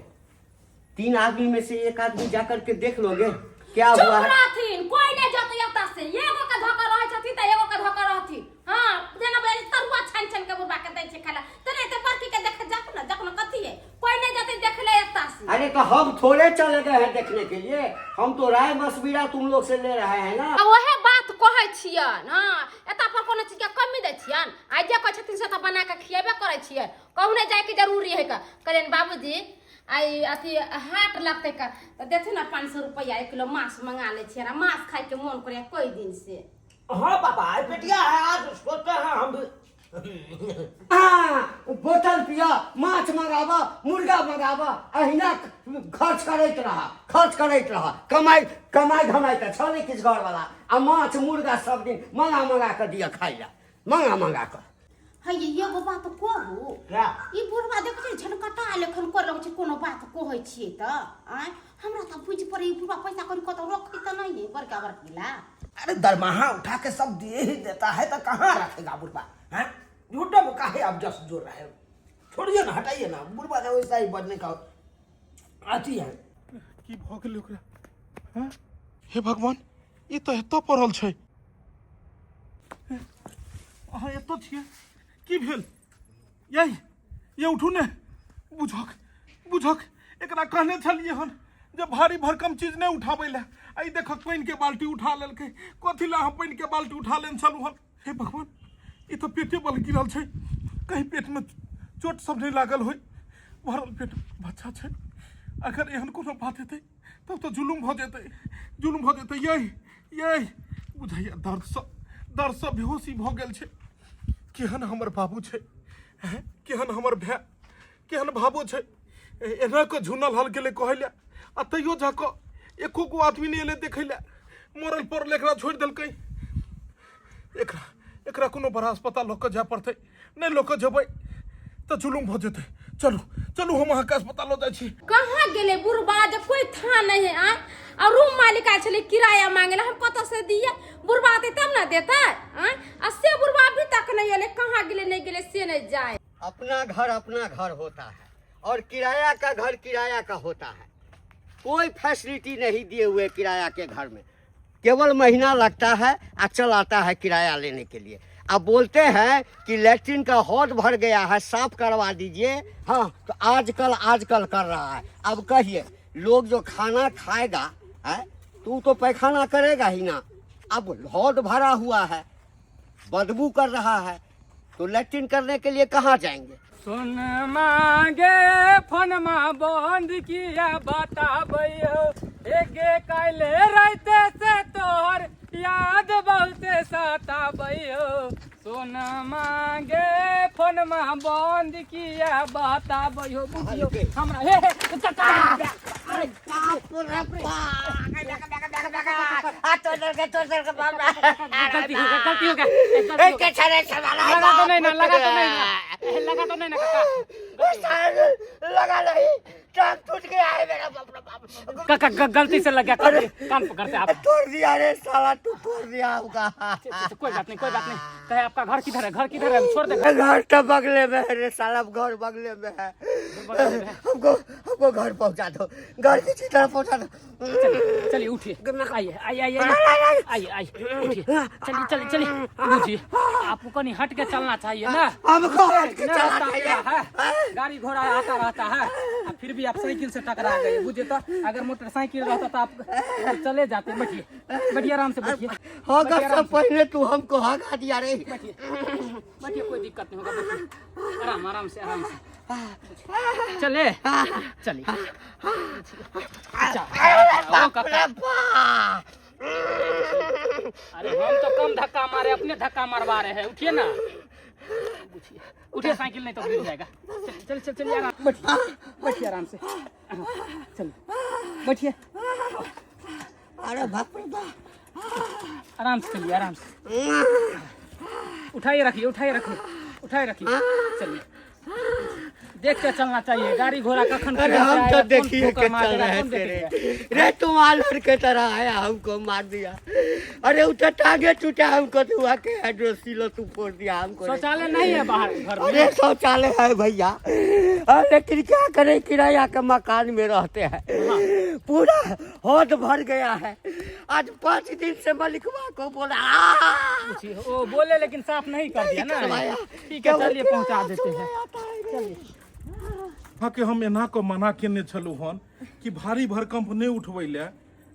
3 आदमी में से एक आदमी जाकर के देख लोगे क्या
चुप
हुआ है?
रहथिन, कोई नहीं जतै एतऽ से। एगो के धोखा रहै छथिन तऽ एगो के धोखा रहथिन। हाँ, जेना बजै तरुआ छानि छानि के बुढ़बा के दै छै खाय ला, तेना एते बड़की के देखे जाक ना जखन कथी है कोई नहीं जतै देखे ले एतऽ से।
अरे तो हम थोड़े चले गए हैं देखने के लिए, हम तो राय मशविरा तुम लोग से ले रहे हैं ना।
आ वहे बात कहै छियन। हाँ, एतऽ पर कोनो चीज के कमी दै छियन? आइ जे कहै छथिन से तऽ बना के खिएबे करै छियै, कहूँ नहि जायके जरूरी है। का कहलियनि बाबूजी आइ अथी हाट लगतै का तऽ देथिन ने 500 रुपैआ, 1 किलो माछ मंगा लै छियै, माछ खायके मोन करैया कोई दिन से।
हाँ पापा, आई बेटिया है, आज सोचते हैं हम भी।
हाँ, बोतल पिया, माछ मंगावा, मुर्गा मंगावा, अहिना खर्च करैत रहा, खर्च करैत रहा। कमाई कमाई धमाई तऽ छलै किछु घरवाला, आ माछ मुर्गा सब दिन मंगा मंगा कऽ दिअ खाइ लए, मंगा मंगा कऽ।
है ये एगो बात कहू?
क्या?
ई बुढ़वा देखै छै झनकटा लेखन कर लगै छै, कोनो बात कहै छियै तऽ आँय हमरा तऽ बुझि पड़ै ई बुढ़वा पैसा कौड़ी कतौ रखै तऽ नहि है बड़का बड़की ला।
अरे दरमाहा उठा के सब दिए ही देता है तो कहाँ रखेगा बुढ़वा? हैं, झूठा में काहे आप जस जोड़ रहे हो? छोड़िए ना, हटाइए ना, बुढ़वा का वैसा ही बजने का आती है।
की भऽ गेलै ओकरा? हैं? हे भगवान, ई तऽ एतऽ पड़ल छै। अहाँ एतऽ छियै? की भेल यै? ये उठू ने। बुझक बुझक, एकरा कहने छलियै हन जे भारी भरकम चीज नहि उठाबै लए, आ ई देखक पानिके बाल्टी उठा लेलकै। कथी लए अहाँ पानिके बाल्टी उठा लेने छलहुँ हन? हे भगवान, ई तऽ पेटे बल गिरल छै, कहीं पेटमे चोट सब नहि लागल होय। भरल पेट बच्चा छै, अगर एहन कोनो बात हेतै तब तऽ जुलुम भऽ जेतै, जुलुम भऽ जेतै। यै यै, बुझाइया दर्दसँ बेहोशी भऽ गेल छै। केहन हमर बाबू छै हैं, केहन हमर भाय, केहन भाबो छै, एना कऽ झुनल हल गेलै कहै लए, आ तैयो जा कऽ एको गो आदमी नहि एलै देखै लए। मरल पड़ल एकरा छोड़ि देलकै। एकरा एकरा कोनो बड़ा अस्पताल लऽ कऽ जाय पड़तै, नहि लऽ कऽ जेबै तऽ जुलुम भऽ जेतै। चलू चलू, हम अहाँके अस्पताल लऽ जाइ छी।
कहाँ गेलै बुढ़बा जे कोई था नहीं है? आय आ रूम मालिक आयल छलै किराया मांगे ला, हम कतऽ से दिए? बुढ़बा अतै तब ना देतै। आय आ से बुढ़बा अभी तक नहीं एलै, कहाँ गेलै नहीं गेलै से नहीं जाए।
अपना घर अपना घर होता है और किराया का घर किराया का होता है। कोई फैसिलिटी नहीं दिए हुए किराया के घर में, केवल महीना लगता है और चल आता है किराया लेने के लिए। अब बोलते हैं कि लैट्रिन का हौद भर गया है, साफ करवा दीजिए। हाँ, तो आजकल आजकल कर रहा है। अब कहिए, लोग जो खाना खाएगा है तो वो तो पैखाना करेगा ही ना। अब हौद भरा हुआ है, बदबू कर रहा है, तो लैट्रिन करने के लिए कहाँ जाएंगे?
सुन मांगे फोनमा बंद किया बताबैयो, एगे काल्हि राते से तोहर याद बहुते सताबैयो। सुन मांगे फोनमा बंद किया बताबैयो। बुझियो हमरा हे हे काका,
अरे बाप रे बाप,
गलती हो गया, गलती हो गया, गलती हो गया। लगा तो नहीं ना, लगा तो नहीं ना, लगा तो नहीं ना काका?
लगा नहीं, टांग टूट गया है मेरा। बाप रे बाप।
काका गलती से लग गया।
अरे।
कान पकड़ते आप।
तोड़ दिया रे साला, तू तोड़ दिया हमका।
कोई बात नहीं, कोई बात नहीं। कहे आपका घर किधर है? घर किधर है? छोड़ दे।
घर तो बगले में है रे साला, घर बगले में है।
बगले में है।
हमको हमको घर पहुंचा दो, घर की तरफ पहुंचा दो।
चलिए चलिए, उठिए, आइए आइए आइए आइए आइए आइए, उठिए, चलिए चलिए चलिए, उठिए। आपको कहीं हट के चलना चाहिए ना।
हमको हट के
ना,
चलना
रास्ता
चाहिए।
मेरा है, गाड़ी घोड़ा आता रहता है, आ फिर भी आप साइकिल से टकरा गए। बुझे तो अगर मोटरसाइकिल रहता तो आप चले जाते। बैठिए बैठिए, आराम से बैठिए।
होगा
बैठिए आराम
सब पहले तू हमको हगा दिया रे।
से, बैठिए बैठिए, कोई दिक्कत नहीं होगा, बैठिए आराम आराम से, आराम से चले चलिए। अच्छा, ओ काका। अरे हम तो कम धक्का मारे, अपने धक्का मरवा रहे हैं। उठिए ना, उठिए उठिए, साइकिल नहीं तो गिर जाएगा। चल चल चलिए, आराम, बैठिए बैठिए आराम से, चलिए बैठिए।
अरे बाप रे बाप।
आराम से चलिए, आराम से, उठाइए रखिए, उठाइए रखिए, उठाइए रखिए, चलिए। देख के चलना चाहिए, गाड़ी घोड़ा कखन
अरे
किधर से
हम
आएगा,
तो
कौन
देखिए
ठोकर
के
मार
चल
देगा,
रहे
कौन
थे
देखेगा?
रे। रे तुम आलर के तरह आया, हमको मार दिया। अरे उठा टांगे टूटा हमको, तो हुआ के हाइड्रोसिलो तू फोड़ दिया हमको रे।
शौचालय नहीं है बाहर घर में?
अरे शौचालय है भैया, अरे लेकिन क्या करें, किराया के मकान में रहते हैं। पूरा होद भर गया है। आज 5 दिन से मलिकवा को बोला, आ!
पूछिए, वो बोले लेकिन साफ नहीं कर दिया ना।
करवाया।
ठीक है, चलिए पहुंचा देते हैं।
अहाँके हम एना कऽ मना केने छलहुँ हन कि भारी भरकम्प नहि उठबै लए,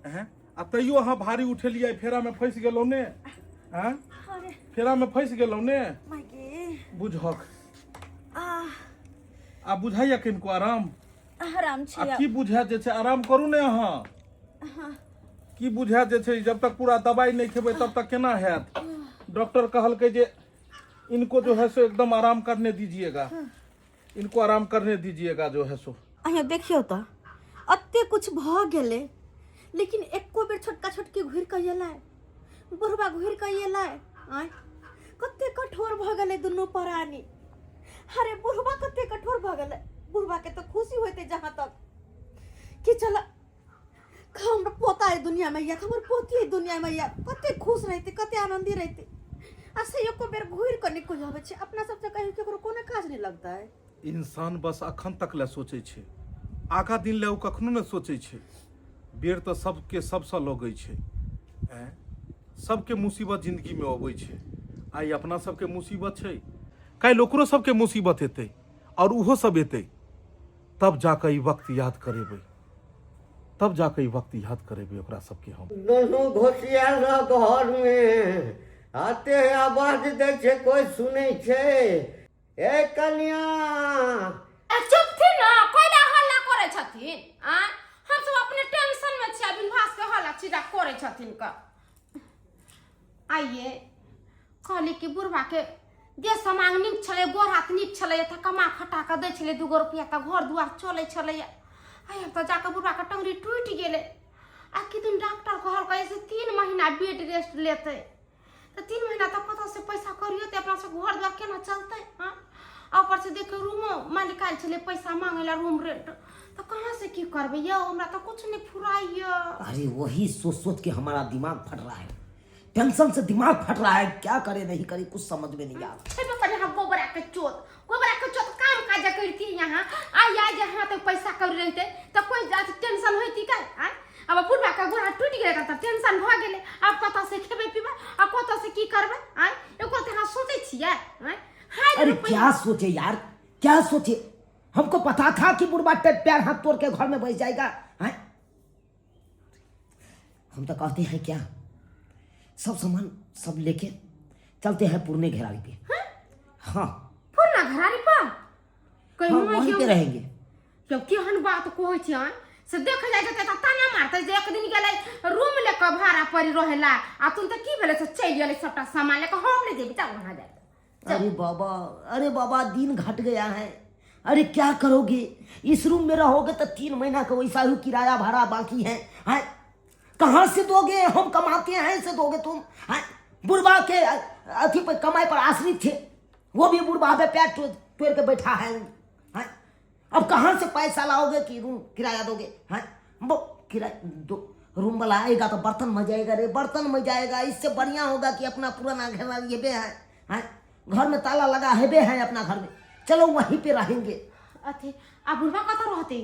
हैं, आ तैयो अहाँ भारी उठेलियै, फेरामे फँसि गेलहुँ ने, हैं,
अरे
फेरामे फँसि गेलहुँ ने।
माय
बुझक
आ
आ बुझाइया किनको आराम?
आराम छी।
आ की बुझायत जे छै? आराम करू ने अहाँ। की बुझायत जे छै? जब तक पूरा दवाई नहि खेबै तब तक केना हैत? डॉक्टर कहलकै जे इनको जो है सो एकदम आराम करने दीजिएगा, इनको आराम करने दीजिएगा जो है सो।
अहाँ देखियौ तऽ एते कुछ भऽ गेलै, लेकिन एको बेर छोटका छोटकी घुरि कऽ एलै, बुढ़बा घुरि कऽ एलै? आँय, कते कठोर भऽ गेलै दुनू प्राणी। अरे बुढ़बा कते कठोर भऽ गेलै। बुढ़बाके तऽ खुशी होइतै जहाँ तक कि चल हमर पोता एहि दुनियामे यऽ, हमर पोती एहि दुनियामे यऽ, कते खुश रहितै, कते आनन्दी रहितै। आ से एको बेर घुरि कऽ नहि कोइ अबै छै। अपना सब तऽ कहियो केकरो कोनो काज नहि लगतै।
इंसान बस अखन तक लए सोचै छै, आगा दिन लए ओ कखनो नहि सोचै छै। बेर तऽ सबके सबसँ लगै छै, आँय, सबके मुसीबत जिन्दगीमे अबै छै। आइ अपना सबके मुसीबत छै, काल्हि ओकरो सबके मुसीबत एतै आओर ओहो सब एतै, तब जाकऽ ई वक्त याद करेबै, तब जाकऽ ई वक्त याद करेबै ओकरा सबके हम।
दुनू घोसियाल रह घर में, आते आवाज दै छै, कोई सुनै छै? ए कनिया।
अरे चुप थी ना, कोइला हल्ला करै छथिन? आ हम सब अपने टेंशन में छियै, बिनभास के हल्ला चिल्ला करै छथिन। क आइए कहली कि बुढ़बा के देह समांग नीक छलै, गोर हाथ नीक छलै, तऽ कमा खटा कऽ दै छलै दूगो रुपया, तऽ घर दुआर चलै छलै। आइ हम तऽ जाकऽ बुढ़बा के टंगरी टूटि गेलै आ किदन डॉक्टर कहलकै से 3 महीना बेड रेस्ट लेतै, तऽ 3 महीना तक कतऽसँ पैसा करियो तऽ अपना सब घर दुआर केना चलतै? हँ, आ ऊपरसँ देखियौ रूमो मालिक आयल छलै पैसा मांगै लए रूम रेंट, तऽ कहाँ से की करबै यौ? हमरा तऽ कुछ नहि फुराइए।
अरे वही सोच सोच के हमारा दिमाग फट रहा है, टेंशन से दिमाग फट रहा है। क्या करे नहीं करे कुछ समझ में नहीं आ रहा।
छेबे करे हम गोबरा के चोत, गोबरा के चोत काम काज करती यहाँ आइ आइ जे हाथ पैसा कर रहते तऽ कोई जात टेंशन होती का? आय अब बुढ़बा के गोड़ा टूटि गेलै तऽ टेंशन भऽ गेलै। आब कतऽ से खेबै पीबै आ कतऽ से की करबै? आय एको तऽ अहाँ सोचै छियै? आय हाय।
अरे क्या सोचे यार, क्या सोचे? हमको पता था कि बुढ़बा पैर हाथ तोड़ के घर में बैठ जाएगा, हैं? हम तो कहते हैं क्या, सब सामान सब लेके चलते हैं पुरने घेरारी पे। हाँ,
पुरना घरारी पर कहीं?
हाँ, वहीं पे रहेंगे।
क्यों, केहन बात कहै छै? आँय, से देख जाइ जेतै तऽ ताना मारतै जे एक दिन गेलै रूम ले कऽ भाड़ा पर रहेला आ तुम तऽ की भेलै से चलि गेलै सबटा सामान ले कऽ। हम नहि जेबै, चल वहाँ जाय।
अरे बाबा, अरे बाबा, दिन घट गया है। अरे क्या करोगे? इस रूम में रहोगे तो 3 महीना का वैसा ही किराया भाड़ा बाकी है, हैं? कहाँ से दोगे? हम कमाते हैं से दोगे तुम, हैं? बुढ़वा के अथी पर कमाई पर आश्रित थे, वो भी बुढ़वा पे पैर तोड़ के बैठा है, हैं? अब कहाँ से पैसा लाओगे कि रूम किराया दोगे, हैं? वो किराया दो रूम वाला आएगा तो बर्तन में जाएगा रे, बर्तन में जाएगा। इससे बढ़िया होगा कि अपना पुराना घर ये बे है, हैं? घर में ताला लगा हेबे है अपना घर में, चलो वहीं पे रहेंगे।
अथी आ बुढ़वा कतऽ रहते?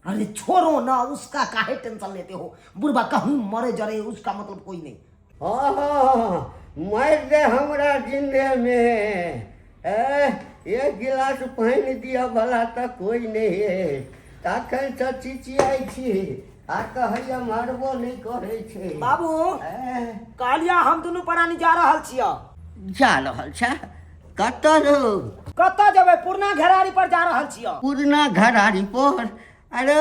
अरे छोड़ो ना उसका, काहे टेंशन लेते हो? बुढ़वा कहूँ मरे जरे उसका मतलब कोई नहीं।
हाँ, मारि दे हमरा जिंदे में, ए एक गिलास पानि दिअ वाला तऽ कोई नहि है। तखन से चिचियाइ छी आ कहैया मारबो नहि करै छै।
बाबू
ए,
कहलिया हम दुनू प्राणी जा रहल छियै।
जा रहल छै कतऽ रौ?
कतऽ जेबै, पुरना घेरारी पर जा रहल छियै।
पुरना घरारी पर? अरे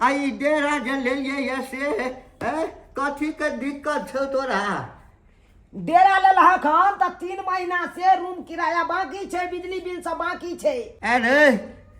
आ ई डेरा जे लेलियै ये से ए, कथी के दिक्कत छौ तोरा?
डेरा लेलहक हन तऽ 3 महीना से रूम किराया बाकी छै, बिजली बिल सब बाकी छै।
अरे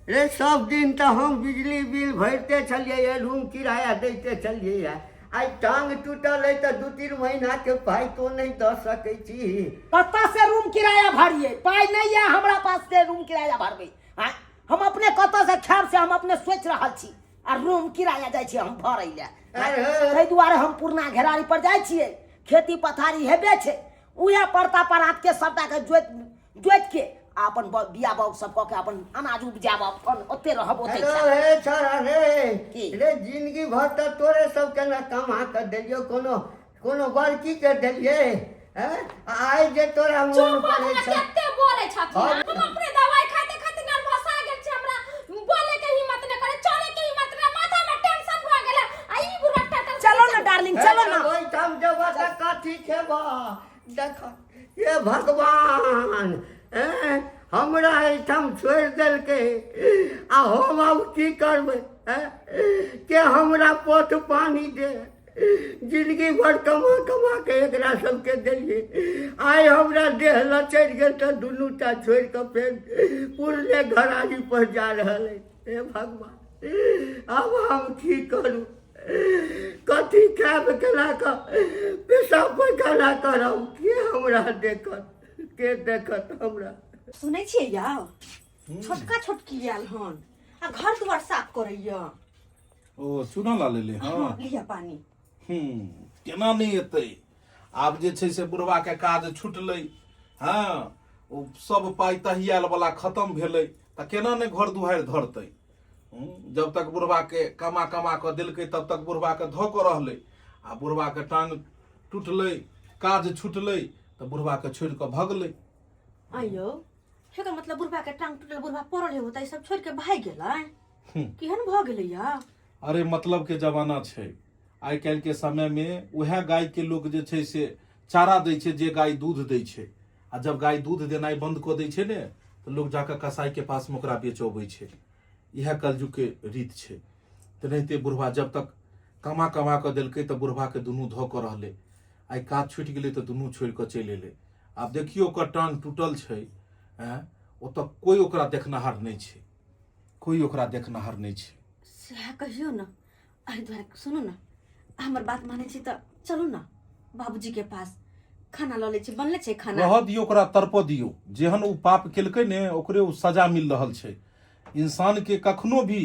रे सब दिन तऽ हम बिजली बिल भरिते छलियै ये, रूम किराया दैते छलियै ये। आइ टांग टूटल अइ तऽ 2-3 महीना के पाइ तो नहि दऽ सकै छी।
कतऽ से रूम किराया भरियै? पाइ नहि यऽ हमरा पास से रूम किराया भरबै। आँय, हम अपने कतऽ से खायब से हम अपने सोचि रहल छी, आ रूम किराया जाइ छियै हम भरै लए।
अरे।
ताहि दुआरे हम पुरना घेरारी पर जाइ छियै, खेती पथारी हेबे छै, उएह परता परात के सबटा के जोति जोति के आ अपन बिया बाउग सब कऽ के अपन अनाज उपजायब, अपन ओते रहब ओते
हेलो
खायब।
हे छोरा रे।
की?
रे जिंदगी भर तऽ तोरे सबके ने कमा कऽ देलियौ, कोनो कोनो बड़की के देलियै हैं? आइ जे तोरा मोन
चुप
पड़ै
हमरा
छौ।
कते बोलै छथिन।
हाँ।
हम अपने दवाई खाते खाते नर्वस आ गेल छी, हमरा बोले के हिम्मत नहि करे, चले के हिम्मत नहि, माथा में टेंशन भऽ गेल आ ई बुढ़ा टटल।
चलो ना डार्लिंग, चलो ना।
ओहिठाम जेबह तऽ कथी खेबह? देख हे भगवान, एँ, हमरा एहिठाम छोड़ि देलकै आ हम आब की करबै? एँ, के हमरा पोथ पानी दे? जिंदगी भर कमा कमा के एकरा सबके देलियै, आइ हमरा देह लचरि गेल तऽ दुनू टा छोड़ि कऽ फेर पुरने घरारी पर जा रहल अछि। हे भगवान, आब हम की करू? कथी खायब? केना कऽ पेशाब पैखाना करब? के हमरा देखत? के देखत हमरा?
सुनै छियै यौ, छोटका छोटकी आयल हन आ घर दुआर साफ करैया।
ओ चूना ला लेले? हँ,
लिअ पानी।
केना नहि एतै? आब जे छै से बुढ़वा के काज छुटलै। हँ, ओ सब पाइ तहियाल वाला खत्म भेलै तऽ केना नहि घर दुआरि धरतै? जब तक बुढ़वा के कमा कमा कऽ देलकै तब तक बुढ़वा के धऽ कऽ रहलै, आ बुढ़वा के टांग टूटलै, काज छुटलै तऽ बुढ़वा के छोड़ि कऽ भगलै।
आइयो एकर मतलब बुढ़वा के टांग टूटल, बुढ़वा पड़ल है, ई सब छोड़ के भागि गेलै? केहन भऽ गेलै या?
अरे मतलब के जमाना छै आइ काल्हि के समय में। उएह गाय के लोक जे छै से चारा दै छै जे गाय दूध दै छै, आ जब गाय दूध देनाइ बंद कऽ दै छै ने तऽ लोक जाकऽ कसाई के पास में ओकरा बेचऽबै छै। इएह कलयुग के रीत छै। तेनाहिते बुढ़वा जब तक कमा कमा कऽ देलकै तऽ बुढ़वा के दुनू धऽ कऽ रहलै, आइ काज छुटि गेलै तऽ दुनू छोड़ि कऽ चलि एलै। आब देखियौ, ओकर टांग टूटल छै, आँय, ओतऽ कोइ ओकरा देखनाहार नहि छै, कोइ ओकरा देखनाहार नहि छै।
सएह कहियौ ने। एहि दुआरे सुनू ने, हमर बात मानै छी तऽ चलू ने बाबूजी के पास, खाना लऽ लै छी, बनले छै खाना।
रहऽ दियौ ओकरा, तड़पऽ दियौ। जेहन ओ पाप केलकै ने ओकरे ओ सजा मिल रहल छै। इंसान के कखनो भी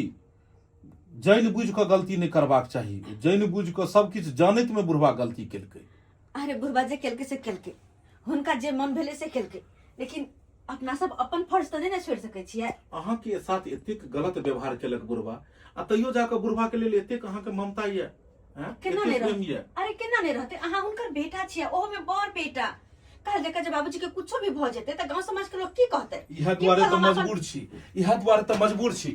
जानि बुझि कऽ गलती नहि करबाक चाही। जानि बुझि कऽ सब किछु जानैत मे बुढ़वा गलती केलकै।
अरे बुढ़वा जे केलकै से केलकै, हुनका जे मन भेलै से केलकै, लेकिन अपना सब अपन फर्ज तऽ नहि ने छोड़ि सकै छियै।
अहाँके साथ एतेक गलत व्यवहार केलक बुढ़वा आ तैयो जाकऽ बुढ़वा के लेल एतेक अहाँके ममता यऽ, हैं?
केना
एतेक
नहि
प्रेम
रहतै?
यऽ?
अरे केना नहि रहतै? अहाँ हुनकर बेटा छियै, ओहो में बड़ बेटा। कहल जकाँ जे बाबूजी के कुछो भी भऽ जेतै तऽ गाँव समाज के लोग की कहतै?
इएह
कि
दुआरे तऽ
फलाना
मजबूर छी, इएह दुआरे तऽ मजबूर छी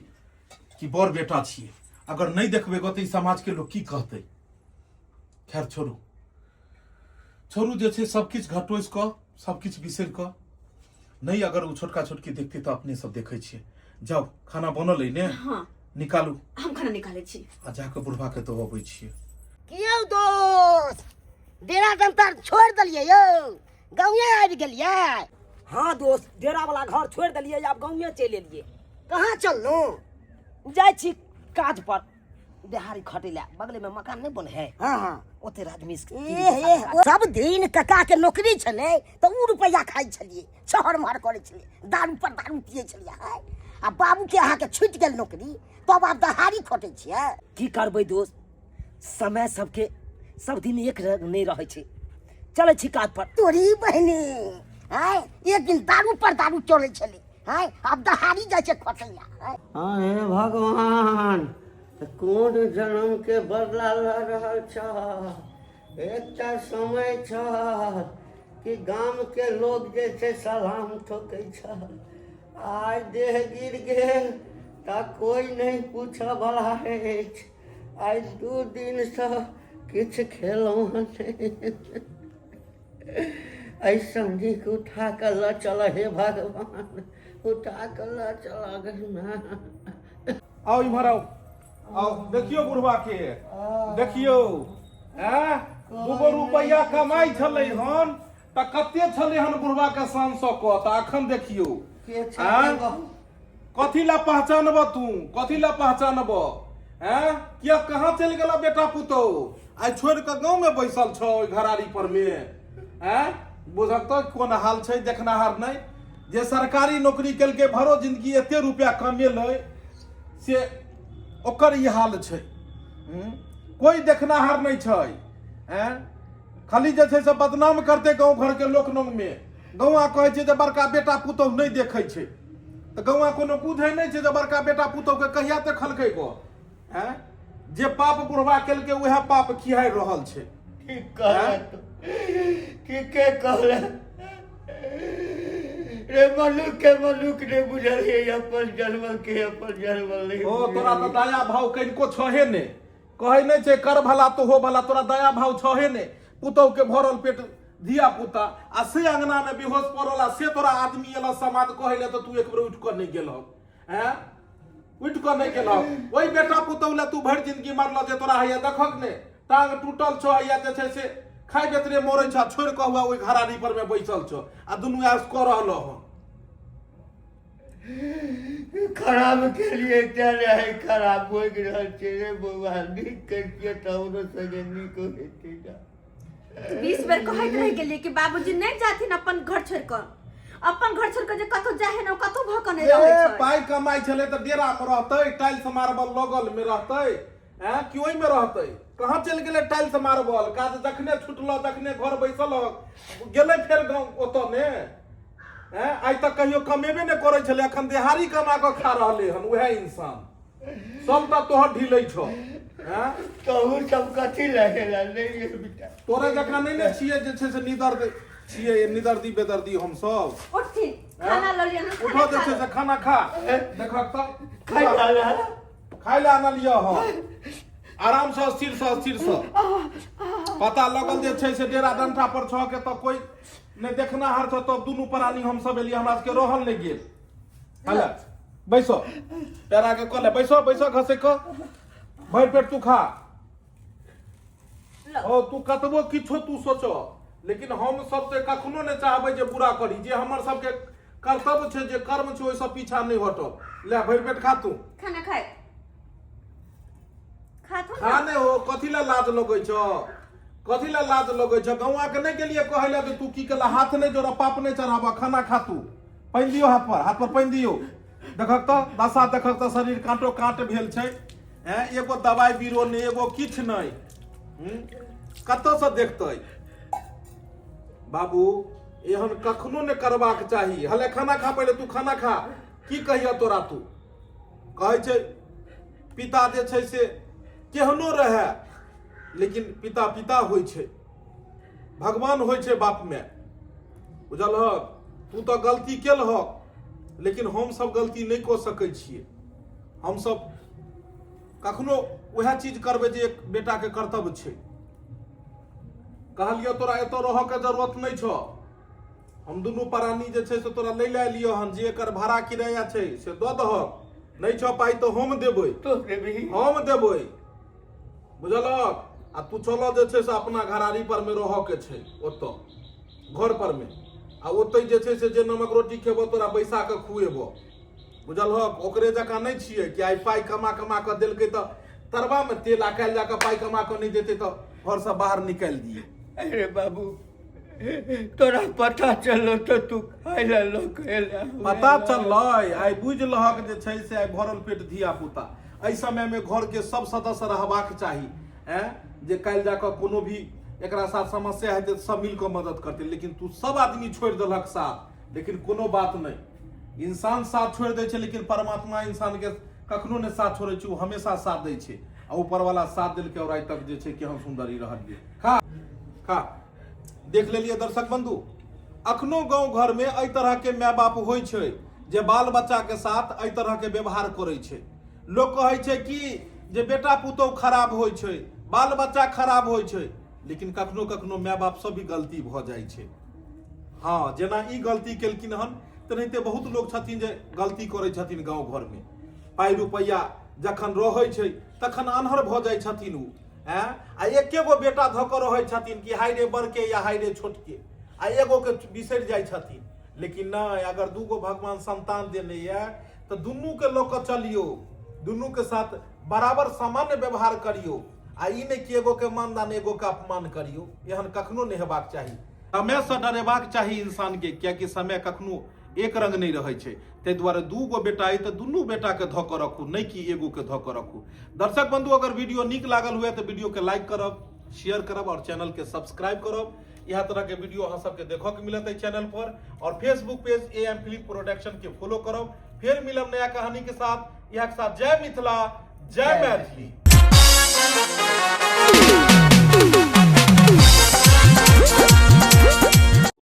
कि बड़ बेटा छियै। अगर नहि देखबै गऽ तऽ ई समाज के लोग की कहतै? खैर छोड़ू, छोड़ू, जे छै सब किछु घटोसि कऽ सब किछु बिसरि कऽ नहि, अगर ओ छोटका छोटकी देखतै तऽ अपने सब देखै छियै। जाउ, खाना बनल अइ ने?
हँ।
निकालू।
हम खाना निकालै छी।
आ जाकऽ बुढ़वा के दऽ अबै छियै।
की यौ दोस्त, डेरा दंतर छोड़ि देलियै यौ, गाँवे आबि गेलियै?
हाँ दोस्त, डेरा वाला घर छोड़ि देलियै, आब गाँवे चलि एलियै।
कहाँ चललहुँ?
जाइ छी काज पर, देहारी खटै लए, बगले में मकान नहि बने है?
हाँ हाँ।
ओते राजमिस्त्री
एह एह, सब दिन कका के नौकरी छलै तऽ उ रुपैआ खाइ छलियै, छहर महर करै छलियै, दारू पर दारू पियै छलियै है, आ बाबू के अहाँके छुटि गेल नौकरी तब आब दहारी खटै छियै।
की करबै दोस्त?
समय सबके सब दिन एक रंग नहि रहै छै। चलै छी काज पर।
तोरी बहिनी आय, एक दिन दारू पर दारू चलै छलै आय, आब दहाड़ी जाइ छै खटैया आय।
हाँ हे भगवान, कोन जन्म के बदला लऽ रहल छह? एकटा समय छल कि गाम के लोग जे छै सलाम ठोकै छल, आइ देह गिर गेल तऽ कोइ नहि पूछऽ बला अछि। आइ 2 दिनसँ किछु खेलहुँ हन नहि। एहि संगीके उठा कऽ लऽ चलऽ हे भगवान, उठा कऽ लऽ चलऽ गहिमा।
आउ इम्हर आउ, आउ देखियौ बुढ़वा के देखियौ। ऐं 2 रुपैआ कमाइ छलै हन तऽ कते छलै हन बुढ़वा के शान सँ कऽ, तऽ अखन देखियौ।
के छै?
ऐं कथी ला पहचानब तू, कथी ला पहचानब? ऐं किया कहाँ चलि गेला बेटा पुतोह? आइ छोड़ि कऽ गाँव में बैसल छौ ओहि घरारी पर में। ऐं बुझक तऽ कोन हाल छै, देखनाहार नहि। जे सरकारी नौकरी केलकै भरो जिंदगी एते रुपया कमेलै से ओकर ई हाल छै। कोइ देखनाहार नहि छै। ऐं खाली जे छै से बदनाम करते गाँव घर के लोक नंग में। गौआ कहै छै जे बड़का बेटा पुतोह नहि देखै छै, तऽ गौआ कोनो बुझै नहि छै जे बड़का बेटा पुतोह के कहिया देखलकै गो। ऐं जे पाप बुढ़वा केलकै उएह पाप खिहारि रहल छै।
ठीक कहले तू, ठीके कहले रे। मनुख के मनुख नहि बुझलियै, अपन जन्मल के अपन जन्मल नहि।
ओ तोरा तऽ दया भाव कनिको छहे ने। कहै नहि छै कर भला तो हो भला, तोरा दया भाव छहे ने। पुतोह के भरल पेट धिया पुता आ से अंगना में बेहोश पड़ल आ से तोरा आदमी एल समाद कहै ले तऽ तू एक बेर उठि कऽ नहि गेलहक। हैं उठि कऽ नहि गेलहक। ओहि बेटा पुतोह ले तू भरि जिंदगी मरल जे तोरा हैया देखक ने टांग टूटल छौ, हैया जे छै से खाइ बेतरे मरै छौ, छोड़ि कऽ हुआ ओहि घरारी पर में बैसल छौ आ दुनू ऐश कऽ रहल हन।
खराब के लिए तें रहै खराब हो रहल छै रे बौआ। नीक करितियै तऽ हमरो संगे नीक होइतै ना।
20 बेर कहैत रहि गेलियै कि बाबूजी नहि जाथिन अपन घर छोड़ि कऽ, अपन घर छोड़ि कऽ जे कतौ जाइ है ने कतौ भऽ कऽ नहि रहै
ए,
छै।
पाइ कमाइ छलै तऽ डेरा मे रहतै, टाइल्स मार्बल लगल मे रहतै, ऐं कि ओहिमे रहतै? कहाँ चलि गेलै टाइल्स मार्बल? काज जखने छुटलो तखने घर बैसल गेलै फेर गाँव ओतऽ ने। ऐं आइ तक कहियो कमेबे नहि करै छलै, अखन देहारी कमा कऽ खा रहलै हन उएह इंसान। सब तऽ तोहर ढीलै छौ। ऐं
तहु सब कथी लगेला नहि रे बेटा?
तोरे जकाँ नहि ने छियै जे छै से निदर्द छियै, निदर्दी बेदर्दी हम सब।
उठथिन, खाना लऽ लिअ।
उठो जे छै से खाना खा। देखक तऽ
खाइ ला
खाइ लए आनलियै हँ। आराम से, स्थिर से, स्थिर से। पता लगल जे छै से डेरा डंटा पर छह के तऽ कोइ नहि देखनाहार छह, तब दुनू प्राणी हम सब एलियै, हमरा सबके रहल नहि गेल। हले बैसो, पैरा के कऽ ले, बैसो बैसो, घसै कऽ भरि पेट तू खा। ओ तू कतबो किछो तू सोचो, लेकिन हम सब से कखनो नहि चाहबै जे बुरा करी। जे हमर सबके कर्तव्य छै, जे कर्म छै, ओहिसँ पीछा नहि हटब। ले भरि पेट खा तू
खाना। खाय खाथुन।
खा ने हो। कथी लए लाज लगै छौ? कथी लए लाज लगै छौ? गौआ के नहि गेलियै कहै लए जे तू की केला? हाथ नहि जोड़, पाप नहि चढ़ाबऽ, खाना खा तू। पानि दियौ हाथ पर, हाथ पर पानि दियौ। देखक तऽ दशा, देखक तऽ शरीर काँटो काँट भेल छै। हैं एगो दवाइ बीरो नहि, एगो किछु नहि। कतऽसँ देखतै बाबू? एहन कखनो नहि करबाक चाही। हले खाना खा पहिले तू, खाना खा। की कहिया तोरा? तू कहै छै पिता जे छै से केहनो रहए, लेकिन पिता पिता होइ छै, भगवान होइ छै बापमे। बुझलहक? तू तऽ गलती केलहक, लेकिन हमसभ गलती नहि कऽ सकै छियै। हमसभ कखनो उएह चीज करबै जे एक बेटाके कर्तव्य छै। कहलियौ तोरा एतऽ रहऽके जरूरत नहि छौ। हम दुनू प्राणी जे छै से तोरा लै लए एलियौ हन। जे एकर भाड़ा किराया छै से दऽ दहक, नहि छौ पाइ तऽ हम देबै।
तो देबही?
हम देबै, बुझलहक? आ तू चलऽ जे छै से अपना घरारी पर मे रहऽ के छै ओतऽ घर पर मे, आ ओतै जे छै से जे नमक रोटी खेबो तोरा बैसा कऽ खुएबो, बुझलहक? ओकरे जकाँ नहि छियै कि आइ पाइ कमा कमा कऽ देलकै तऽ तरबामे तेल, आ काल्हि जा कऽ पाइ कमा कऽ नहि देतै तऽ घरसँ बाहर निकालि दियै।
अरे बाबू, तोरा पता चललो तऽ तू खाय लए लऽ के एला?
पता चललै आइ बुझि लहक जे छै से आइ भरल पेट धिया पुता। एहि समयमे घरके सब सदस्य रहबाक चाही। ऐं जे काल्हि जाकऽ कोनो भी एकरा साथ समस्या हेतै तऽ सब मिल कऽ मदद करतै लेकिन तू सब आदमी छोड़ि देलक साथ लेकिन कोनो बात नहि इंसान साथ छोड़ि दै छै लेकिन परमात्मा इंसान के कखनो नहि साथ छोड़ै छै ओ हमेशा साथ दै छै आ ऊपर वाला साथ देलकै और आइ तक जे छै केहन सुन्दर ई रहलियै खा खा देख लेलियै दर्शक बंधु अखनो गांव घर में एहि तरह के माय बाप होइ छै जे बाल बच्चा के साथ एहि तरह के व्यवहार करै छै लोक कहै छै कि जे बेटा पुतोह खराब होइ छै बाल बच्चा खराब होइ छै लेकिन कखनो कखनो माय बाप से भी गलती भऽ जाइ छै हँ जेना ई गलती केलखिन हन तेनाहिते बहुत लोक छथिन जे गलती करै छथिन गाँव घरमे पाइ रुपैआ जखन रहै छै तखन आन्हर भऽ जाइ छथिन ओ आँय आ एके गो बेटा धऽ कऽ रहै छथिन कि हाय रे बड़के या हाय रे छोटके आ एगोके बिसरि जाइ छथिन लेकिन नहि अगर दूगो भगवान संतान देने यऽ तऽ दुनूके लऽ कऽ चलियौ दुनूके साथ बराबर सामान्य व्यवहार करियौ आ ई नहि कि एगोके मानदान एगोके अपमान करियौ एहन कखनो नहि हेबाक चाही समयसँ डरेबाक चाही इंसानके कियाकि समय कखनो एक रंग नहि रहै छै ताहि दुआरे दू गो बेटा अइ तऽ दुनू बेटाके धऽ कऽ रखू नहि कि एगोके धऽ कऽ रखू दर्शक बंधु अगर वीडियो नीक लागल हुए तऽ वीडियोके लाइक करब शेयर करब आओर चैनलके सब्सक्राइब करब इएह तरहके वीडियो अहाँ सबके देखऽके मिलत एहि चैनल पर आओर Facebook page A M film production के फॉलो करब फेर मिलब नया कहानी के साथ इएह के साथ जय मिथिला जय मैथिली।